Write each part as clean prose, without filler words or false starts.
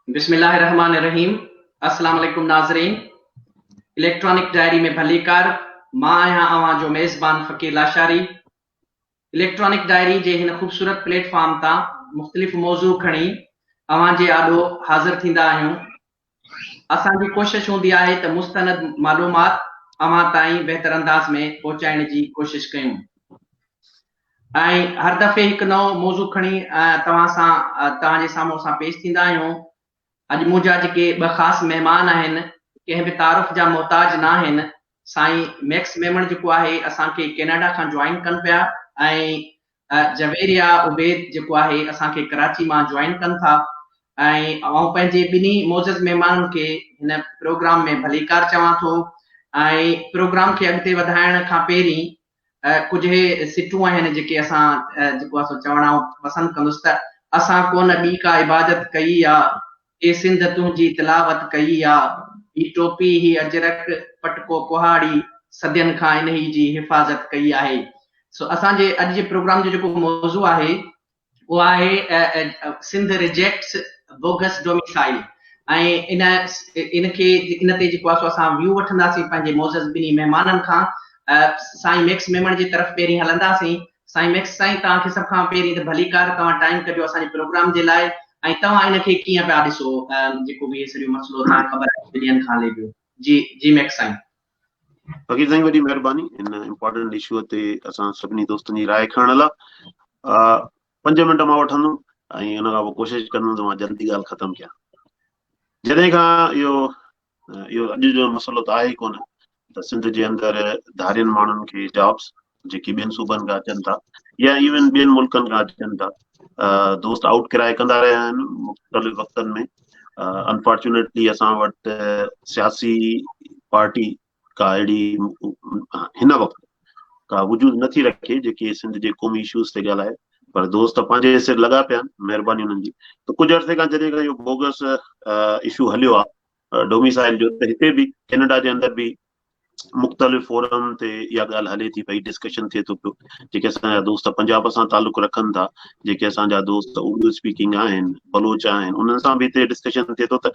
بسم الله الرحمن الرحيم السلام عليڪم ناظرين اليڪٽرانڪ ڊائري ۾ ڀليڪار مان آهيان اوهان جو ميزبان فقير لاشاري اليڪٽرانڪ ڊائري جي هن خوبصورت پليٽ فارم تان مختلف موضوع کڻي اوهان جي آڏو حاضر ٿيندا آهيون اسان جي ڪوشش هوندي آهي ته مستند معلومات اوهان تائين بهتر انداز ۾ پهچائڻ جي ڪوشش ڪيون ۽ هر دفعي هڪ نئون موضوع کڻي توهان سان توهان جي سامهون اسان پيش ٿيندا آهيون. اڄ منهنجا جيڪي ٻه خاص مهمان آهن ڪنهن به تعارف جا محتاج ناهن سائين ميڪس ميمڻ جيڪو آهي اسان کي ڪينيڊا کان جوائن ڪن پيا ۽ جويريا عبيد جيڪو آهي اسان کي ڪراچي مان جوائن ڪن ٿا ۽ آئون پنهنجي ٻنهي معزز مهمانن کي هن پروگرام ۾ ڀليڪار چوان ٿو ۽ پروگرام کي اڳتي وڌائڻ کان پهرين ڪجهه هي سٽون آهن جيڪي اسان جيڪو آهي سو چوڻ آئون پسند ڪندس ته اسان ڪونه ٻي ڪا عبادت ڪئي آ اي سنڌ تنهنجي تلاوت ڪئي آ، هي ٽوپي، هي اجرڪ، پٽڪو ڪهاڙي، صدين کان انهي جي حفاظت ڪئي آهي. سو اسان جي اڄ جي پروگرام جو جيڪو موضوع آهي اهو آهي سنڌ ريجيڪٽس بوگس ڊوميسائل ۽ ان ان کي ان تي جيڪو آهي سو اسان ويو وٺنداسين پنهنجي معزز ٻنهي مهمانن کان سائين ميڪس ميمڻ جي طرف پهرين هلنداسين سائين ميڪس سائين توهان کي سڀ کان پهرين ته ڀليڪار توهان ٽائيم ڪڍيو اسان جي پروگرام جي لاء ۽ توهان ان کي ڪيئن پيا ڏسو جيڪو به هي سڄو مسئلو توهان کي خبر آهي ڪجهه ڏينهن کان هلي پيو جي جي ميڪس سائين. فقير سائين وڏي مهرباني هن امپارٽنٽ اشو تي اسان سڀني دوستن جي راء کڻڻ لا پنج منٽ مان وٺندم ۽ ان کان پوء ڪوشش ڪندم ته مان جلدي ڳالهه ختم ڪيان جڏهن کان اهو اهو اڄ جو مسئلو ته آهي ڪونه ته سنڌ جي اندر ڌارين ماڻهن کي جابس جيڪي ٻين صوبن کان اچن ٿا يا ايون ٻين ملڪن کان اچن ٿا دوست آئوٽ ڪرائي ڪندا رهيا آهن مختلف وقتن ۾ انفارچونيٽلي اسان وٽ سياسي پارٽي ڪا اهڙي هن وقت ڪا وجود نٿي رکي جيڪي سنڌ جي قومي اشوز تي ڳالهائي پر دوست پنهنجي سر لڳا پيا آهن مهرباني انهن جي ته ڪجهه عرصي کان جڏهن کان اهو بوگس اشو هليو آهي ڊوميسائل جو ته هتي به ڪينيڊا جي اندر به مختلف فورم تي اها ڳالهه هلي ٿي پئي ڊسڪشن ٿئي ٿو پيو جيڪي اسان جا دوست پنجاب سان تعلق رکن ٿا جيڪي اسان جا دوست اردو اسپيڪنگ آهن بلوچ آهن انهن سان به هتي ڊسڪشن ٿئي ٿو ته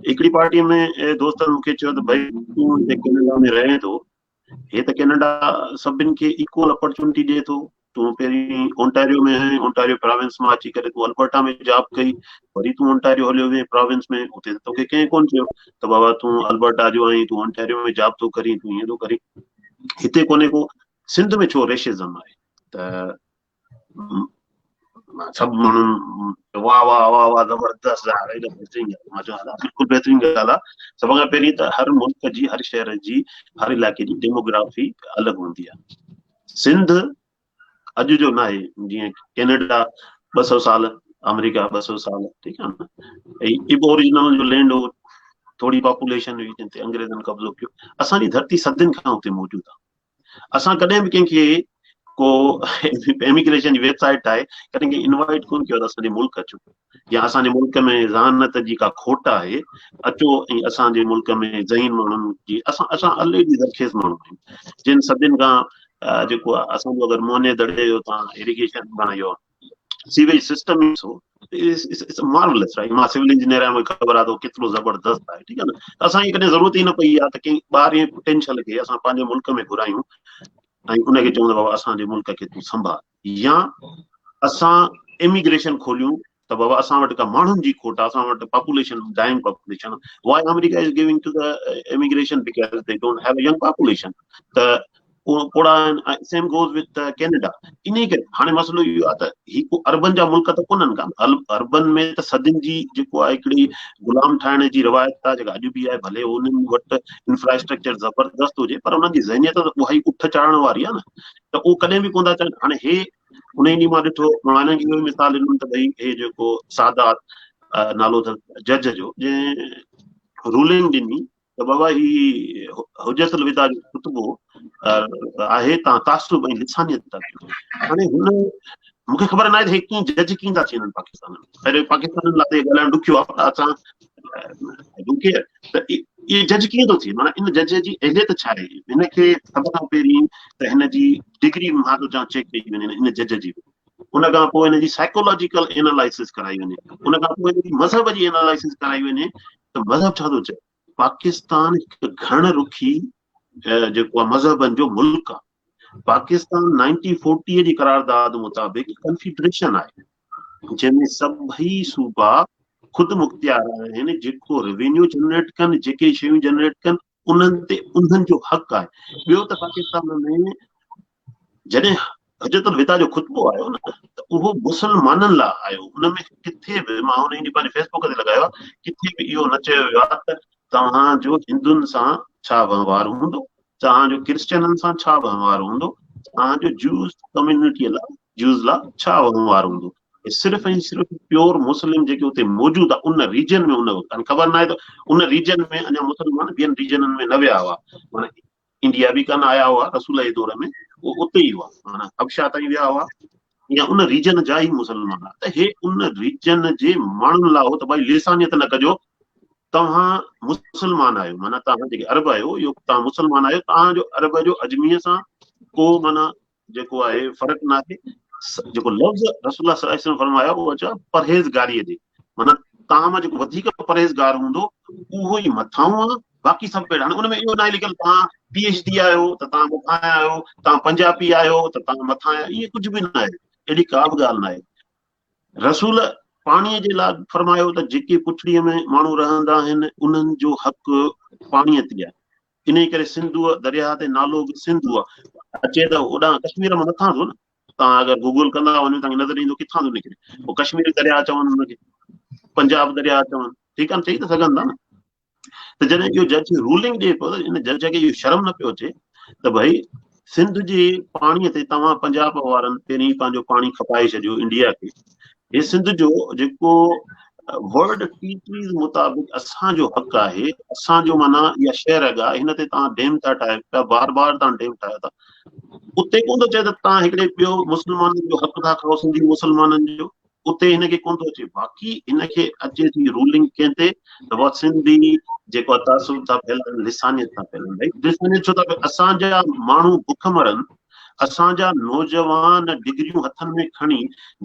هڪڙي پارٽي ۾ دوستن مونکي چيو ته ڀئي تون هتي ڪينيڊا ۾ رهين ٿو هي ته ڪينيڊا سڀن کي ايڪول اپرچونٽي ڏئي ٿو تون پهرين اونٽاريو ۾ هئين اونٽاريو پراونس مان اچي ڪري تون البرٽا ۾ جاب ڪئي وري تون اونٽاريو هليو وئين پراونس ۾ اتي ته توکي ڪنهن ڪون چيو ته بابا تون البرٽا جو آهين تون اونٽاريو ۾ جاب ٿو ڪرين تون ائين ٿو ڪرين هتي ڪونهي ڪو سنڌ ۾ ڇو ريشزم آهي ته سڀ ماڻهن واهه واهه واهه واهه زبردست بهترين ڳالهه مان چوان بلڪل بهترين ڳالهه آهي سڀ کان پهرين ته هر ملڪ جي هر شهر جي هر علائقي جي ڊيموگرافي الڳ هوندي آهي سنڌ اڄ جو نه آهي جيئن ڪينيڊا 200 سال آمريڪا 200 سال ٺيڪ آهي نه ۽ ايبوريجنل جو لينڊ هو ٿوري پاپوليشن هئي جنهن تي انگريزن قبضو ڪيو اسان جي ڌرتي صدين کان اتي موجود آهي اسان ڪڏهن به ڪنهن کي ڪو ايميگريشن جي ويب سائيٽ ٺاهي ڪڏهن ڪنهن انوائٽ ڪون ڪيو ته اسان جي ملڪ اچو يا اسان جي ملڪ ۾ ذهانت جي ڪا کوٽ آهي اچو ۽ اسان جي ملڪ ۾ ذهين ماڻهن جي اسان اسان الريڊي زرخيز ماڻهو آهيون جن صدين کان جيڪو اسان جو اگر موهن دڙي جو تان ايريگيشن بڻايو سيويج سسٽم ڏسو it's marvellous right مان سول انجنيئر آهيان مونکي خبر آهي ته ڪيترو زبردست آهي ٺيڪ آهي نه اسان کي ڪڏهن ضرورت ئي نه پئي آهي ته ڪنهن ٻاهرين پوٽينشل کي اسان پنهنجي ملڪ ۾ گهرايون ۽ ان کي چئون ته بابا اسان جي ملڪ کي تون سنڀال يا اسان اميگريشن کوليون ته بابا اسان وٽ ڪا ماڻهن جي کوٽ آهي اسان وٽ population dying population why America is giving to the immigration because they don't have a young population ته پوڙها آهن ۽ سيم گوز وٿ ڪينيڊا انهي ڪري هاڻي مسئلو اهو آهي ته هي ڪو عربن جا ملڪ ته ڪونهن ڪا عربن ۾ ته صدين جي جيڪو آهي هڪڙي غلام ٺاهڻ جي روايت آهي جيڪا اڄ به آهي ڀلي انهن وٽ انفراسٽرڪچر زبردست هجي پر انهن جي ذهنيت ته اها ئي اٺ چاڙهڻ واري آهي نه ته اهو ڪڏهن به ڪونه ٿا چاهن هاڻي هي ان ڏينهن مان ڏٺو مان هنن کي اهو مثال ڏنم ته ڀئي هي جيڪو سادات نالو اٿس جج جو جنهن رولنگ ڏني ته بابا هي حجت الوداع جو خطبو آهي تان تعصب ۽ لسانيت ٿا ڪيو هاڻي هن مونکي خبر ناهي ته هي ڪيئن جج ڪيئن ٿا ٿين پاڪستان ۾ خير پاڪستان لاء ته ڳالهائڻ ڏکيو آهي پر اسان don't care ته اهي جج ڪيئن ٿو ٿئي معنيٰ ان جج جي اهليت ڇا آهي هن کي سڀ کان پهرين ته هن جي ڊگري مان ٿو چوان چيڪ ڪئي وڃي هن جج جي. ان کان پوء ان جي سائيڪولاجيڪل اينالائسس ڪرائي وڃي، ان کان پوء ان جي مذهب جي اينالائسس ڪرائي وڃي ته مذهب ڇا ٿو چئي. پاڪستان هڪ گهڻ رخي جيڪو آهي مذهبن جو ملڪ آهي. پاڪستان نائنٽين فورٽي جي قرارداد مطابق ڪنفيڊريشن آهي، جنهن ۾ سڀئي صوبا خود مختيار آهن، جيڪو روينيو جنريٽ ڪن، جيڪي شيون جنريٽ ڪن، انهن تي انهن جو حق آهي. ٻيو ته پاڪستان ۾ جڏهن حجت الوداع جو خطبو آيو نه ته اهو مسلمانن لاء آيو، ان ۾ ڪٿي به مان ان ڏينهن پنهنجي فيس بڪ تي لڳايو آهي، ڪٿي به اهو نه چيو ويو آهي ته توهان جو هندن سان ڇا وهنوار هوندو، توهان جو ڪرسچنن سان ڇا وهنوار هوندو، توهان جو جوز ڪميونٽي لاء جوز لاء ڇا وهنوار هوندو. صرف ۽ صرف پيور مسلم جيڪي اتي موجود آهي ان ريجن ۾ ان وقت خبر ناهي ته ان ريجن ۾ اڃا مسلمان ٻين ريجنن ۾ نه ويا هئا، معنيٰ انڊيا به ڪانه آيا هئا رسول جي دور ۾ اهي اتي ئي هئا، معنيٰ حبشا تائين ويا هئا يا ان ريجن جا ئي مسلمان هئا. ته هي ان ريجن جي ماڻهن لاء هو ته ڀائي لسانيت نه ڪجو، توهان مسلمان آهيو، معنيٰ توهان جيڪي عرب آهيو اهو توهان مسلمان آهيو، توهان جو عرب جو عجميء سان ڪو معنيٰ جيڪو آهي فرق ناهي. جيڪو لفظ رسول الله صلي الله عليه وسلم فرمايو اهو چيو پرهيزگاريء جي، معنيٰ توهان مان جيڪو وڌيڪ پرهيزگار هوندو اهو ئي مٿانهون آهي، باقي سڀ اهڙا. هاڻي ان ۾ اهو ناهي لکيل توهان پي ايڇ ڊي آهيو ته توهان مٿان آهيو، توهان پنجابي آهيو ته توهان مٿان آهيو، ائين ڪجهه به ناهي، اهڙي ڪا به ڳالهه ناهي. رسول پاڻيء جي لاء فرمايو ته جيڪي پڇڙيء ۾ ماڻهو رهندا آهن انهن جو حق پاڻيء تي آهي، انهيء ڪري سنڌوء درياهه تي نالو به سنڌو آهي. اچي ته اوڏانهن ڪشمير مان مٿان ٿو نه، توهان اگر گوگل ڪندا وڃو توهان کي نظر ايندو ڪٿان ٿو نڪري، پوء ڪشمير درياهه چون ان کي، پنجاب درياهه چون، ٺيڪ آهي نه، چئي ته سگهن ٿا نه. ته جڏهن اهو جج رولنگ ڏئي پيو ته ان جج کي اهو شرم نه پيو اچي ته ڀئي سنڌ جي پاڻي تي توهان پنجاب وارن پهرين پنهنجو پاڻي کپائي ڇڏيو انڊيا کي، هي سنڌ جو جيڪو ورلڊ ٽريٽيز مطابق اسان جو حق آهي، اسان جو معنيٰ اها شهر اڳ آهي، هن تي توهان ڊيم ٿا ٺاهيو پيا، بار بار توهان ڊيم ٺاهيو ٿا، اتي ڪونه ٿو چئي ته توهان هڪڙي ٻيو مسلمانن جو حق ٿا کائو، سنڌي مسلمانن جو، اتي هن کي ڪونه ٿو اچي. باقي هن کي اچي ٿي رولنگ ڪنهن تي ته اها سنڌي جيڪو تعصب ٿا ڦهلائن، لسانيت ٿا ڦهلائن. ڀئي لسانيت ڇو ٿا ڦهلائن؟ اسان جا ماڻهو بک مرن، اسان جا نوجوان ڊگريون هٿن ۾ کڻي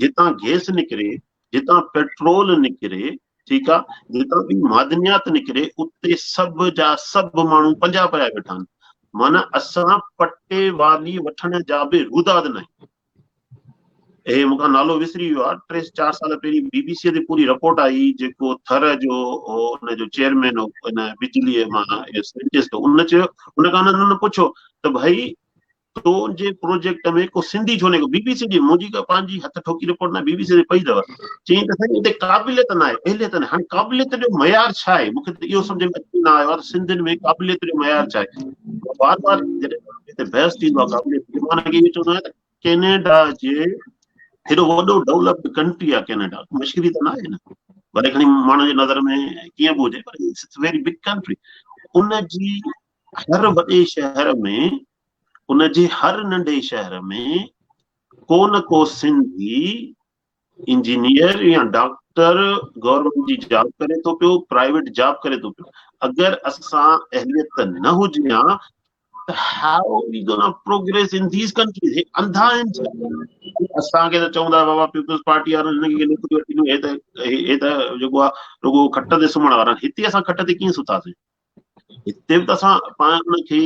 جتان گئس نڪري، جتان پيٽرول نڪري، ٺيڪ آ، جتان ٻي معدنيات نڪري، اتي سڀ جا سڀ ماڻهو پنجاب پيا ويٺا آهن. معنيٰ اسان پٽي والي وٺڻ جا به روداد ناهيون. هي مون کان نالو وسري ويو آهي، ٽي چار سال پهرين بي بي سي تي پوري رپورٽ آئي، جيڪو ٿر جو هو ان جو چيئرمين هو ان بجلي مان سائنٽسٽ هو، ان چيو، ان کان انهن پڇيو ته ڀائي تو جي پروجيڪٽ ۾ ڪو سنڌي ڇو نه بي بي سي جي منهنجي ڪا پنهنجي هٿ ٺوڪي رپورٽ نه بي بي سي تي پئي اٿو، چيائين ته سائين اتي قابليت نه آهي، اهليت نه آهي. هاڻي قابليت جو معيار ڇا آهي؟ مون کي ته اهو سمجهه ۾ اچي نه آيو آهي ته سنڌين ۾ قابليت جو معيار ڇا آهي. بار بار جڏهن هتي بحث ٿيندو آهي قابليت جو، مان اڳي اهو چوندو آهيان ته ڪينيڊا جي هيڏو وڏو ڊولپڊ ڪنٽري آهي ڪينيڊا، مشڪري ته ناهي نه، ڀلي کڻي ماڻهن جي نظر ۾ ڪيئن به هجي پر it's very big country. ان جي هر وڏي شهر ۾، ان جي هر ننڍي شهر ۾ ڪو نه ڪو سنڌي انجنيئر يا ڊاڪٽر گورنمينٽ جي جاب ڪري ٿو پيو، پرائيويٽ جاب ڪري ٿو پيو. اگر اسان اهليت نه هجي ها ته how we gonna progress in these countries. هي انڌا آهن ڇا؟ اسان کي ته چوندا بابا پيپلز پارٽي وارن هنن کي نوڪري وٺي ڏني، هي ته جيڪو آهي رڳو کٽ تي سمهڻ وارا آهن. هتي اسان کٽ تي ڪيئن ستاسين؟ هتي به ته اسان پاڻ ان کي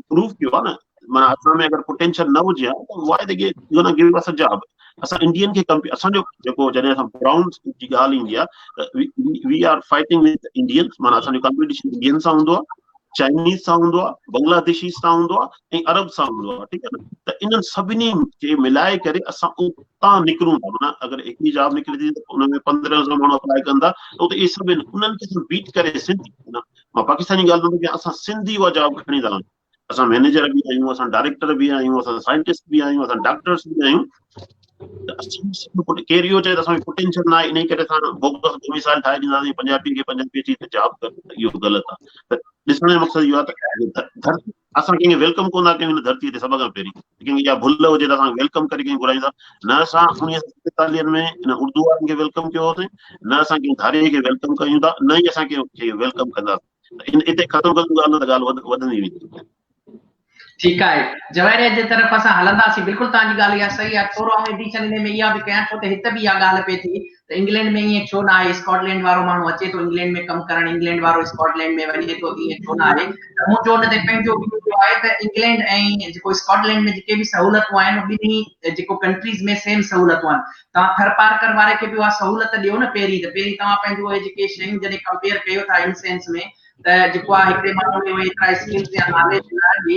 پروف ڪيو آهي نه، معنيٰ اسان ۾ اگر پوٽينشل نه هجي ها ته why they gonna give us a job. اسان انڊين کي ڪمپي اسان جو جيڪو جڏهن اسان برائون جي ڳالهه ايندي آهي ته we are fighting with Indians, معنيٰ اسان جو ڪمپيٽيشن انڊين سان هوندو آهي، چائنيز سان هوندو آهي، بنگلاديشي سان هوندو آهي ۽ عرب سان هوندو آهي، ٺيڪ آهي نه. ته انهن سڀني کي ملائي ڪري اسان اتان نڪرون ٿا، معنيٰ اگر هڪڙي جاب نڪري ٿي ته ان ۾ 15 سو ماڻهو اپلائي ڪن ٿا ته اتي اهي سڀ آهن، انهن کي اسان بيٽ ڪري سنڌي، معنيٰ مان پاڪستاني ڳالهه نٿو ڪيان، اسان سنڌي اها جاب کڻي ٿا وڃون. اسان مئنيجر به آهيون، اسان ڊائريڪٽر به آهيون، اسان سائنٽسٽ به آهيون، اسان ڊاڪٽرس به آهيون. ته اسان سڀ ڪير اهو چئي ته اسان کي پوٽينشل نه آهي انهي ڪري اسان بوگس ڊوميسائل ٺاهي ڏينداسين پنجابي کي، پنجابي اچي هتي جاب ڪر، ته اهو غلط آهي. ته ڏسڻ جو مقصد اهو آهي ته ڌرتي اسان ڪنهن کي welcome ڪونه ٿا ڪيون هن ڌرتي تي، سڀ کان پهرين ڪنهن کي اها ڀل هجي ته اسان welcome ڪري ڪنهن کي گهرايون ٿا، نه اسان اڻويهه سؤ ستيتاليهن ۾ هن اردو وارن کي welcome ڪيو هوسين، نه اسان ڪنهن ڌارئي کي welcome ڪيون ٿا، نه ئي اسان ڪنهن کي welcome ڪنداسين. ته اتي ختم ڪندم ڳالهه، نه ته ڳالهه وڌندي ويندي. ٺيڪ آهي جويريا جي طرف اسان هلنداسين بلڪل توهان جي ڳالهه اها صحيح آهي ٿورو آئون ايڊيشن ان ۾ اها به ڪيان ڇو ته هت به اها ڳالهه پئي ٿي ته انگلينڊ ۾ ائين ڇو نه آهي اسڪاٽلينڊ وارو ماڻهو اچي ٿو انگلينڊ ۾ ڪم ڪرڻ انگلينڊ وارو اسڪاٽلينڊ ۾ وڃي ٿو ته ائين ڇو نه آهي ته منهنجو ان تي پنهنجو ويو اهو آهي ته انگلينڊ ۽ جيڪو اسڪاٽلينڊ ۾ جيڪي به سهولتون آهن ٻنهي جيڪو ڪنٽريز ۾ سيم سهولتون آهن توهان ٿرپارڪر واري کي به اها سهولت ڏيو نه پهرين ته پهرين توهان پنهنجو اهي جيڪي شيون جڏهن ڪمپيئر ڪيو ٿا ان سينس ۾ ته جيڪو آهي هڪڙي ماڻهو ۾ اهي ايترا اسڪلز يا ناليج نه هجي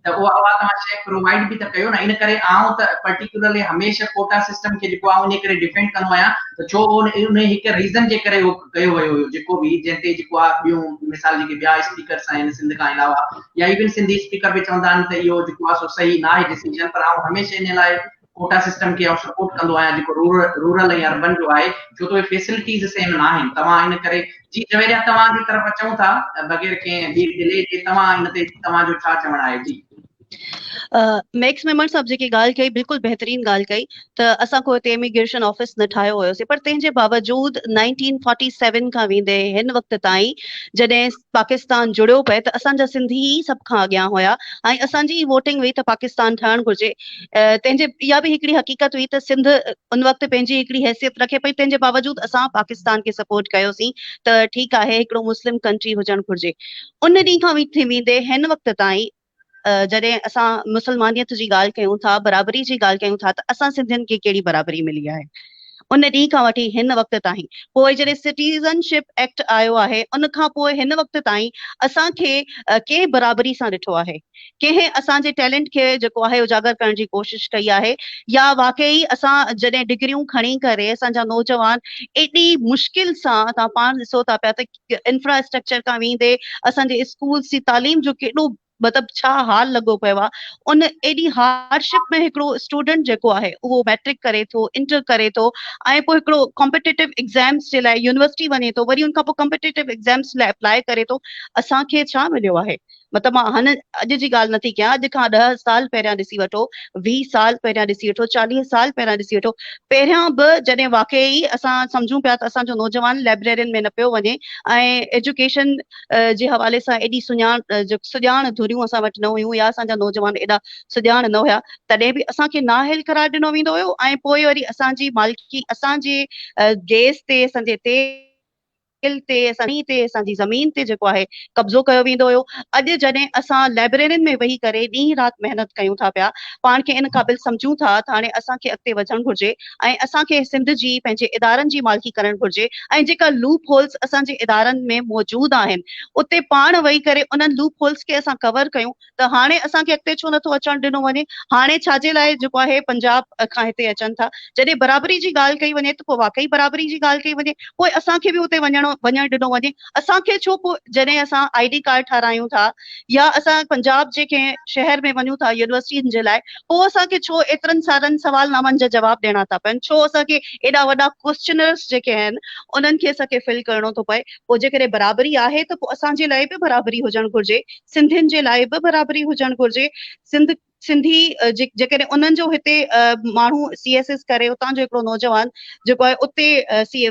ته اها اها توهان شيء پرووائيڊ به ته ڪيو نه ان ڪري آئون ته پرٽيڪولرلي هميشه ڪوٽا سسٽم کي جيڪو آئون ان ڪري ڊفينڊ ڪندو آهيان ته ڇو اهو ان هڪ ريزن جي ڪري اهو ڪيو ويو هيو جيڪو به جنهن تي جيڪو آهي ٻيون مثال جيڪي ٻيا اسپيڪرس آهن سنڌ کان علاوه يا ايون سنڌي اسپيڪر به چوندا آهن ته اهو جيڪو آهي سو صحيح نه آهي ڊسيزن پر آئون هميشه ان لاء ڪوٽا سسٽم کي آئون سپورٽ ڪندو آهيان جيڪو رورل ۽ اربن جو آهي ڇو ته اهي فيسلٽيز سيم نه آهن توهان ان ڪري جي جويريا توهان جي طرف اچون ٿا بغير ڪنهن ٻي ڊلي جي توهان ان تي توهان جو ڇا چوڻ آهي جي. ميڪس ميمڻ صاحب جيڪي ڳالهه ڪئي بلڪل بهترين ڳالهه ڪئي ته اسان ڪو هتي اميگريشن آفيس نه ٺاهيو هيوسي پر تنهن جي باوجود 1947 کان ويندي هن وقت تائين جڏهن پاڪستان جڙيو پئي ته اسان جا سنڌي ئي سڀ کان اڳيان هيا ۽ اسان جي ئي ووٽنگ هئي ته پاڪستان ٺهڻ گهرجي تنهن جي اها به هڪڙي حقيقت هئي ته سنڌ ان وقت پنهنجي هڪڙي حيثيت رکي پئي تنهن جي باوجود اسان پاڪستان کي سپورٽ ڪيوسين ته ٺيڪ آهي هڪڙو مسلم ڪنٽري هجڻ گهرجي ان ڏينهن کان وٺي ويندي هن وقت تائين جڏهن اسان مسلمانيت جي ڳالهه ڪيون ٿا برابري جي ڳالهه ڪيون ٿا ته اسان سنڌين کي ڪهڙي برابري ملي آهي ان ڏينهن کان وٺي هن وقت تائين پوء جڏهن سٽيزن شپ ايڪٽ آيو آهي ان کان پوء هن وقت تائين اسان کي ڪنهن برابري سان ڏٺو آهي ڪنهن اسان جي ٽيلنٽ کي جيڪو آهي اجاگر ڪرڻ جي ڪوشش ڪئي آهي يا واقعي اسان جڏهن ڊگريون کڻي ڪري اسان جا نوجوان ايڏي مشڪل سان توهان پاڻ ڏسو ٿا پيا ته انفرا اسٽرڪچر کان ويندي اسان جي اسڪولس جي تعليم جو ڪيڏو مطلب ڇا حال لڳو پيو آهي ان ايڏي هارڊشپ ۾ هڪڙو اسٽوڊنٽ جيڪو آهي اهو ميٽرڪ ڪري ٿو انٽر ڪري ٿو ۽ پوء هڪڙو ڪمپيٽيٽو ايگزامس جي لاء يونيورسٽي وڃي ٿو وري ان کان پوء ڪمپيٽيٽو ايگزامس لاء اپلائي ڪري ٿو اسان کي ڇا مليو آهي مطلب مان هن اڄ جي ڳالهه نٿي ڪيان اڄ کان ڏهه سال پهريان ڏسي وٺو ويهه سال پهريان ڏسي وٺو چاليهه سال پهريان ڏسي وٺو پهريان به جڏهن واقعي ئي اسان سمجهون پيا ته اسان جو نوجوان لائبريرين ۾ نه پيو وڃي ۽ ايجوڪيشن جي حوالي سان ايڏي سڃاڻ سڄاڻ ڌريون اسان وٽ نه هيون يا اسان جا نوجوان ايڏا سڄاڻ نه هيا تڏهن به اسان کي نااهل قرار ڏنو ويندو هيو ۽ پوء وري اسان جي مالڪي اسان جي گيس تي اسان جي تيل تي اسان تي اسان جي زمين تي جيڪو آهي قبضو ڪيو ويندو هيو اڄ جڏهن اسان لائبريرين ۾ ويهي ڪري ڏينهن رات محنت ڪيون ٿا پيا پاڻ کي ان قابل سمجهون ٿا ته هاڻي اسان کي اڳتي وڌڻ گهرجي ۽ اسان کي سنڌ جي پنهنجي ادارن جي مالڪي ڪرڻ گهرجي ۽ جيڪا لوپ هولز اسان جي ادارن ۾ موجود آهن اتي پاڻ ويهي ڪري انهن لوپ هولز کي اسان ڪور ڪيون ته هاڻي اسان کي اڳتي ڇو نٿو اچڻ ڏنو وڃي؟ هاڻي ڇا جي لاء جيڪو آهي پنجاب کان هتي اچن ٿا؟ جڏهن برابري جي ڳالهه ڪئي وڃي ته پوء واقعي برابري جي ڳالهه ڪئي وڃي، پوء اسان کي به اتي وڃڻو وڃڻ ڏنو وڃي، اسان کي ڇو پوء جڏهن اسان I D card ٺارايون ٿا يا اسان پنجاب جي ڪنهن شهر ۾ وڃون ٿا يونيورسٽين جي لاء پوء اسان کي ڇو ايترن سارن سوالنامن جا جواب ڏيڻا ٿا پون، ڇو اسان کي ايڏا وڏا ڪوسچنرس جيڪي آهن انهن کي اسان کي فل ڪرڻو ٿو پئي، پوء جيڪڏهن برابري آهي ته پوء اسان جي لاء به برابري هجڻ گهرجي. سنڌين جي لاء به برابري هجڻ گهرجي سنڌ سنڌي جيڪڏهن انهن جو هتي ماڻهو سي ايس ايس ڪري اتان جو هڪڙو نوجوان جيڪو آهي اتي سي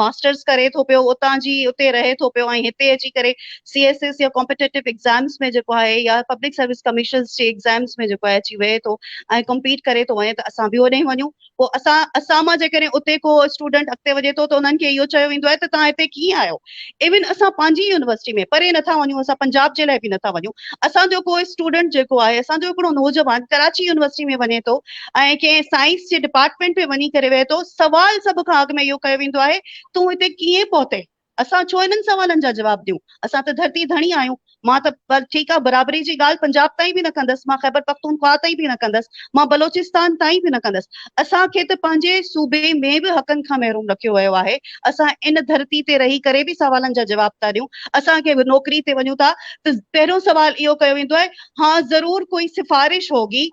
ماسٽرس ڪري ٿو پيو اتان جي اتي رهي ٿو پيو ۽ هتي اچي ڪري سي ايس ايس يا ڪمپيٽيٽو ايگزامس ۾ جيڪو آهي يا پبلڪ سروس ڪميشنز جي ايگزامس ۾ جيڪو آهي اچي ويهي ٿو ۽ ڪمپيٽ ڪري ٿو وڃي ته اسان به اوڏي وڃون پوء اسان اسان مان جيڪڏهن اتي ڪو اسٽوڊنٽ اڳتي وڃي ٿو ته انهن کي اهو چيو ويندو آهي ته توهان هتي ڪيئن آيو ايون اسان پنهنجي يونيورسٽي ۾ پري نٿا وڃون اسان پنجاب جي لاء به نٿا وڃون اسان جو ڪو اسٽوڊنٽ جيڪو آهي اسان جو هڪڙو نوجوان ڪراچي يونيورسٽي ۾ وڃي ٿو ۽ ڪنهن سائنس جي ڊپارٽمينٽ ۾ وڃي ڪري ويهي ٿو سوال سڀ کان اڳ ۾ اهو ڪيو ويندو آهي تون هتي ڪيئن پهتي اسان ڇو انهن سوالن جا جواب ڏيون؟ اسان ته ڌرتي ڌڻي آهيون. مان ته پر ٺيڪ آ برابري جي ڳالهه پنجاب تائين به نه ڪندس، مان خيبر پختونخواهه تائين به نه ڪندس، مان بلوچستان تائين به نه ڪندس. اسان کي ته پنهنجي صوبي ۾ به حقن کان محروم رکيو ويو آهي. اسان ان ڌرتي تي رهي ڪري به سوالن جا جواب ٿا ڏيون. اسان کي به نوڪري تي وڃون ٿا ته پهريون سوال اهو ڪيو ويندو آهي، هان ضرور ڪوئي سفارش هوگي،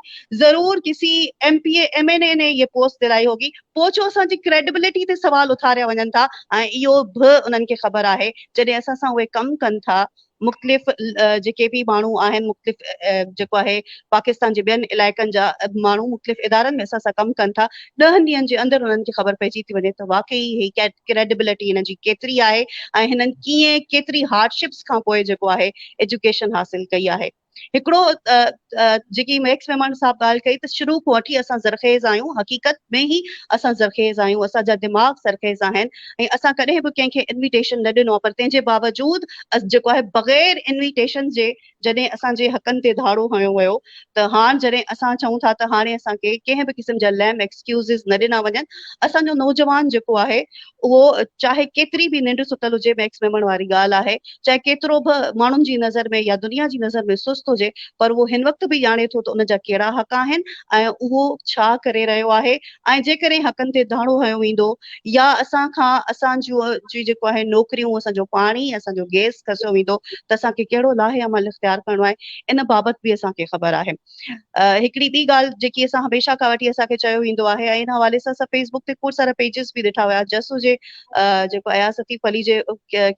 ضرور ڪسي M P A, M N اي ني يي پوسٽ دلائي هوگي. پوء ڇو اسان جي ڪريڊبلٽي تي سوال اٿاريا وڃن ٿا ۽ اهو به انهن کي خبر آهي جڏهن اسان سان اهي ڪم ڪن ٿا مختلف جيڪي به ماڻهو آهن مختلف جيڪو آهي پاڪستان جي ٻين علائقن جا ماڻهو مختلف ادارن ۾ اسان سان ڪم ڪن ٿا ڏهن ڏينهن جي اندر انهن کي خبر پئجي ٿي وڃي ته واقعي هي ڪريڊبلٽي هنن جي ڪيتري آهي ۽ هنن ڪيئن ڪيتري هارڊشپس کان پوء جيڪو آهي ايجوڪيشن حاصل ڪئي آهي. هڪڙو جيڪي ميڪس ميمڻ صاحب ڳالهه ڪئي ته شروع کان وٺي اسان زرخيز آهيون، حقيقت ۾ ئي اسان زرخيز آهيون، اسان جا دماغ زرخيز آهن ۽ اسان ڪڏهن به ڪنهن کي انويٽيشن نه ڏنو آهي، پر تنهن جي باوجود جيڪو آهي بغير انويٽيشن جي جڏهن اسان جي حقن تي ڌاڙو هنيو ويو ته هاڻ جڏهن اسان چئون ٿا ته هاڻي اسان کي ڪنهن به قسم جا ليم ايڪسڪيوزز نه ڏنا وڃن. اسان جو نوجوان جيڪو آهي اهو چاهي ڪيتري به ننڊ ستل هجي، ميڪس ميمڻ واري ڳالهه آهي، چاهي ڪيترو به ماڻهن جي نظر ۾ يا دنيا جي نظر ۾ سست هجي، پر اهو هن وقت به ڄاڻي ٿو ته ان جا ڪهڙا حق آهن ۽ اهو ڇا ڪري رهيو آهي ۽ جيڪڏهن حقن تي ڌاڙو هنيو ويندو يا اسان کان اسان جون جي جيڪو آهي نوڪريون، اسان جو پاڻي، اسان جو گئس کسيو ويندو ته اسان کي ڪهڙو لاهه عمل اختيار ڪرڻو آهي، ان بابت به اسان کي خبر آهي. هڪڙي ٻي ڳالهه جيڪي اسان هميشه کان وٺي اسان کي چيو ويندو آهي ۽ ان حوالي سان اسان فيس بڪ تي کوڙ سارا پيجز به ڏٺا هيا، جس هجي جيڪو اياز لطيف علي جي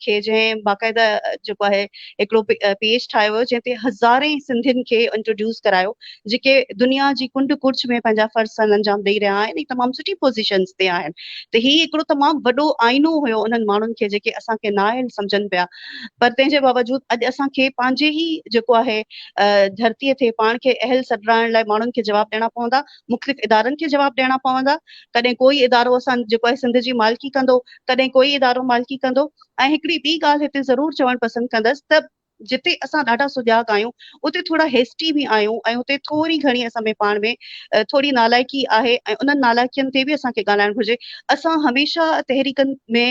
کي جنهن باقاعده جيڪو آهي هڪڙو پيج ٺاهيو ويو جنهن تي هزارين سنڌين کي انٽروڊيوس ڪرايو جيڪي دنيا جي ڪنڊ ڪڙڇ ۾ پنهنجا فرض سر انجام ڏئي رهيا آهن ۽ تمام سٺي پوزيشنز تي آهن ته هي هڪڙو تمام وڏو آئينو هيو انهن ماڻهن کي جيڪي اسان کي نااهل سمجهن پيا، پر تنهن جي باوجود اڄ اسان کي پنهنجي ئي جيڪو آهي ڌرتيء تي پاڻ کي اهل سڏرائڻ لاء ماڻهن کي جواب ڏيڻا پوندا، مختلف ادارن کي جواب ڏيڻا پوندا. ڪڏهن ڪوئي ادارو اسان جيڪو آهي سنڌ جي مالڪي ڪندو، ڪڏهن ڪوئي ادارو مالڪي ڪندو. ۽ هڪڙي ٻي ڳالهه هتي ضرور چوڻ پسند ڪندس ته جتي اسان ڏاڍا سجاڳ آهيون اتي ٿورا هيسٽي به آهيون ۽ اتي ٿوري گهڻي اسان ۾ پاڻ ۾ ٿوري نالائقي آهي ۽ انهن نالائقين تي به اسان کي ڳالهائڻ گهرجي. اسان هميشه تحريڪن ۾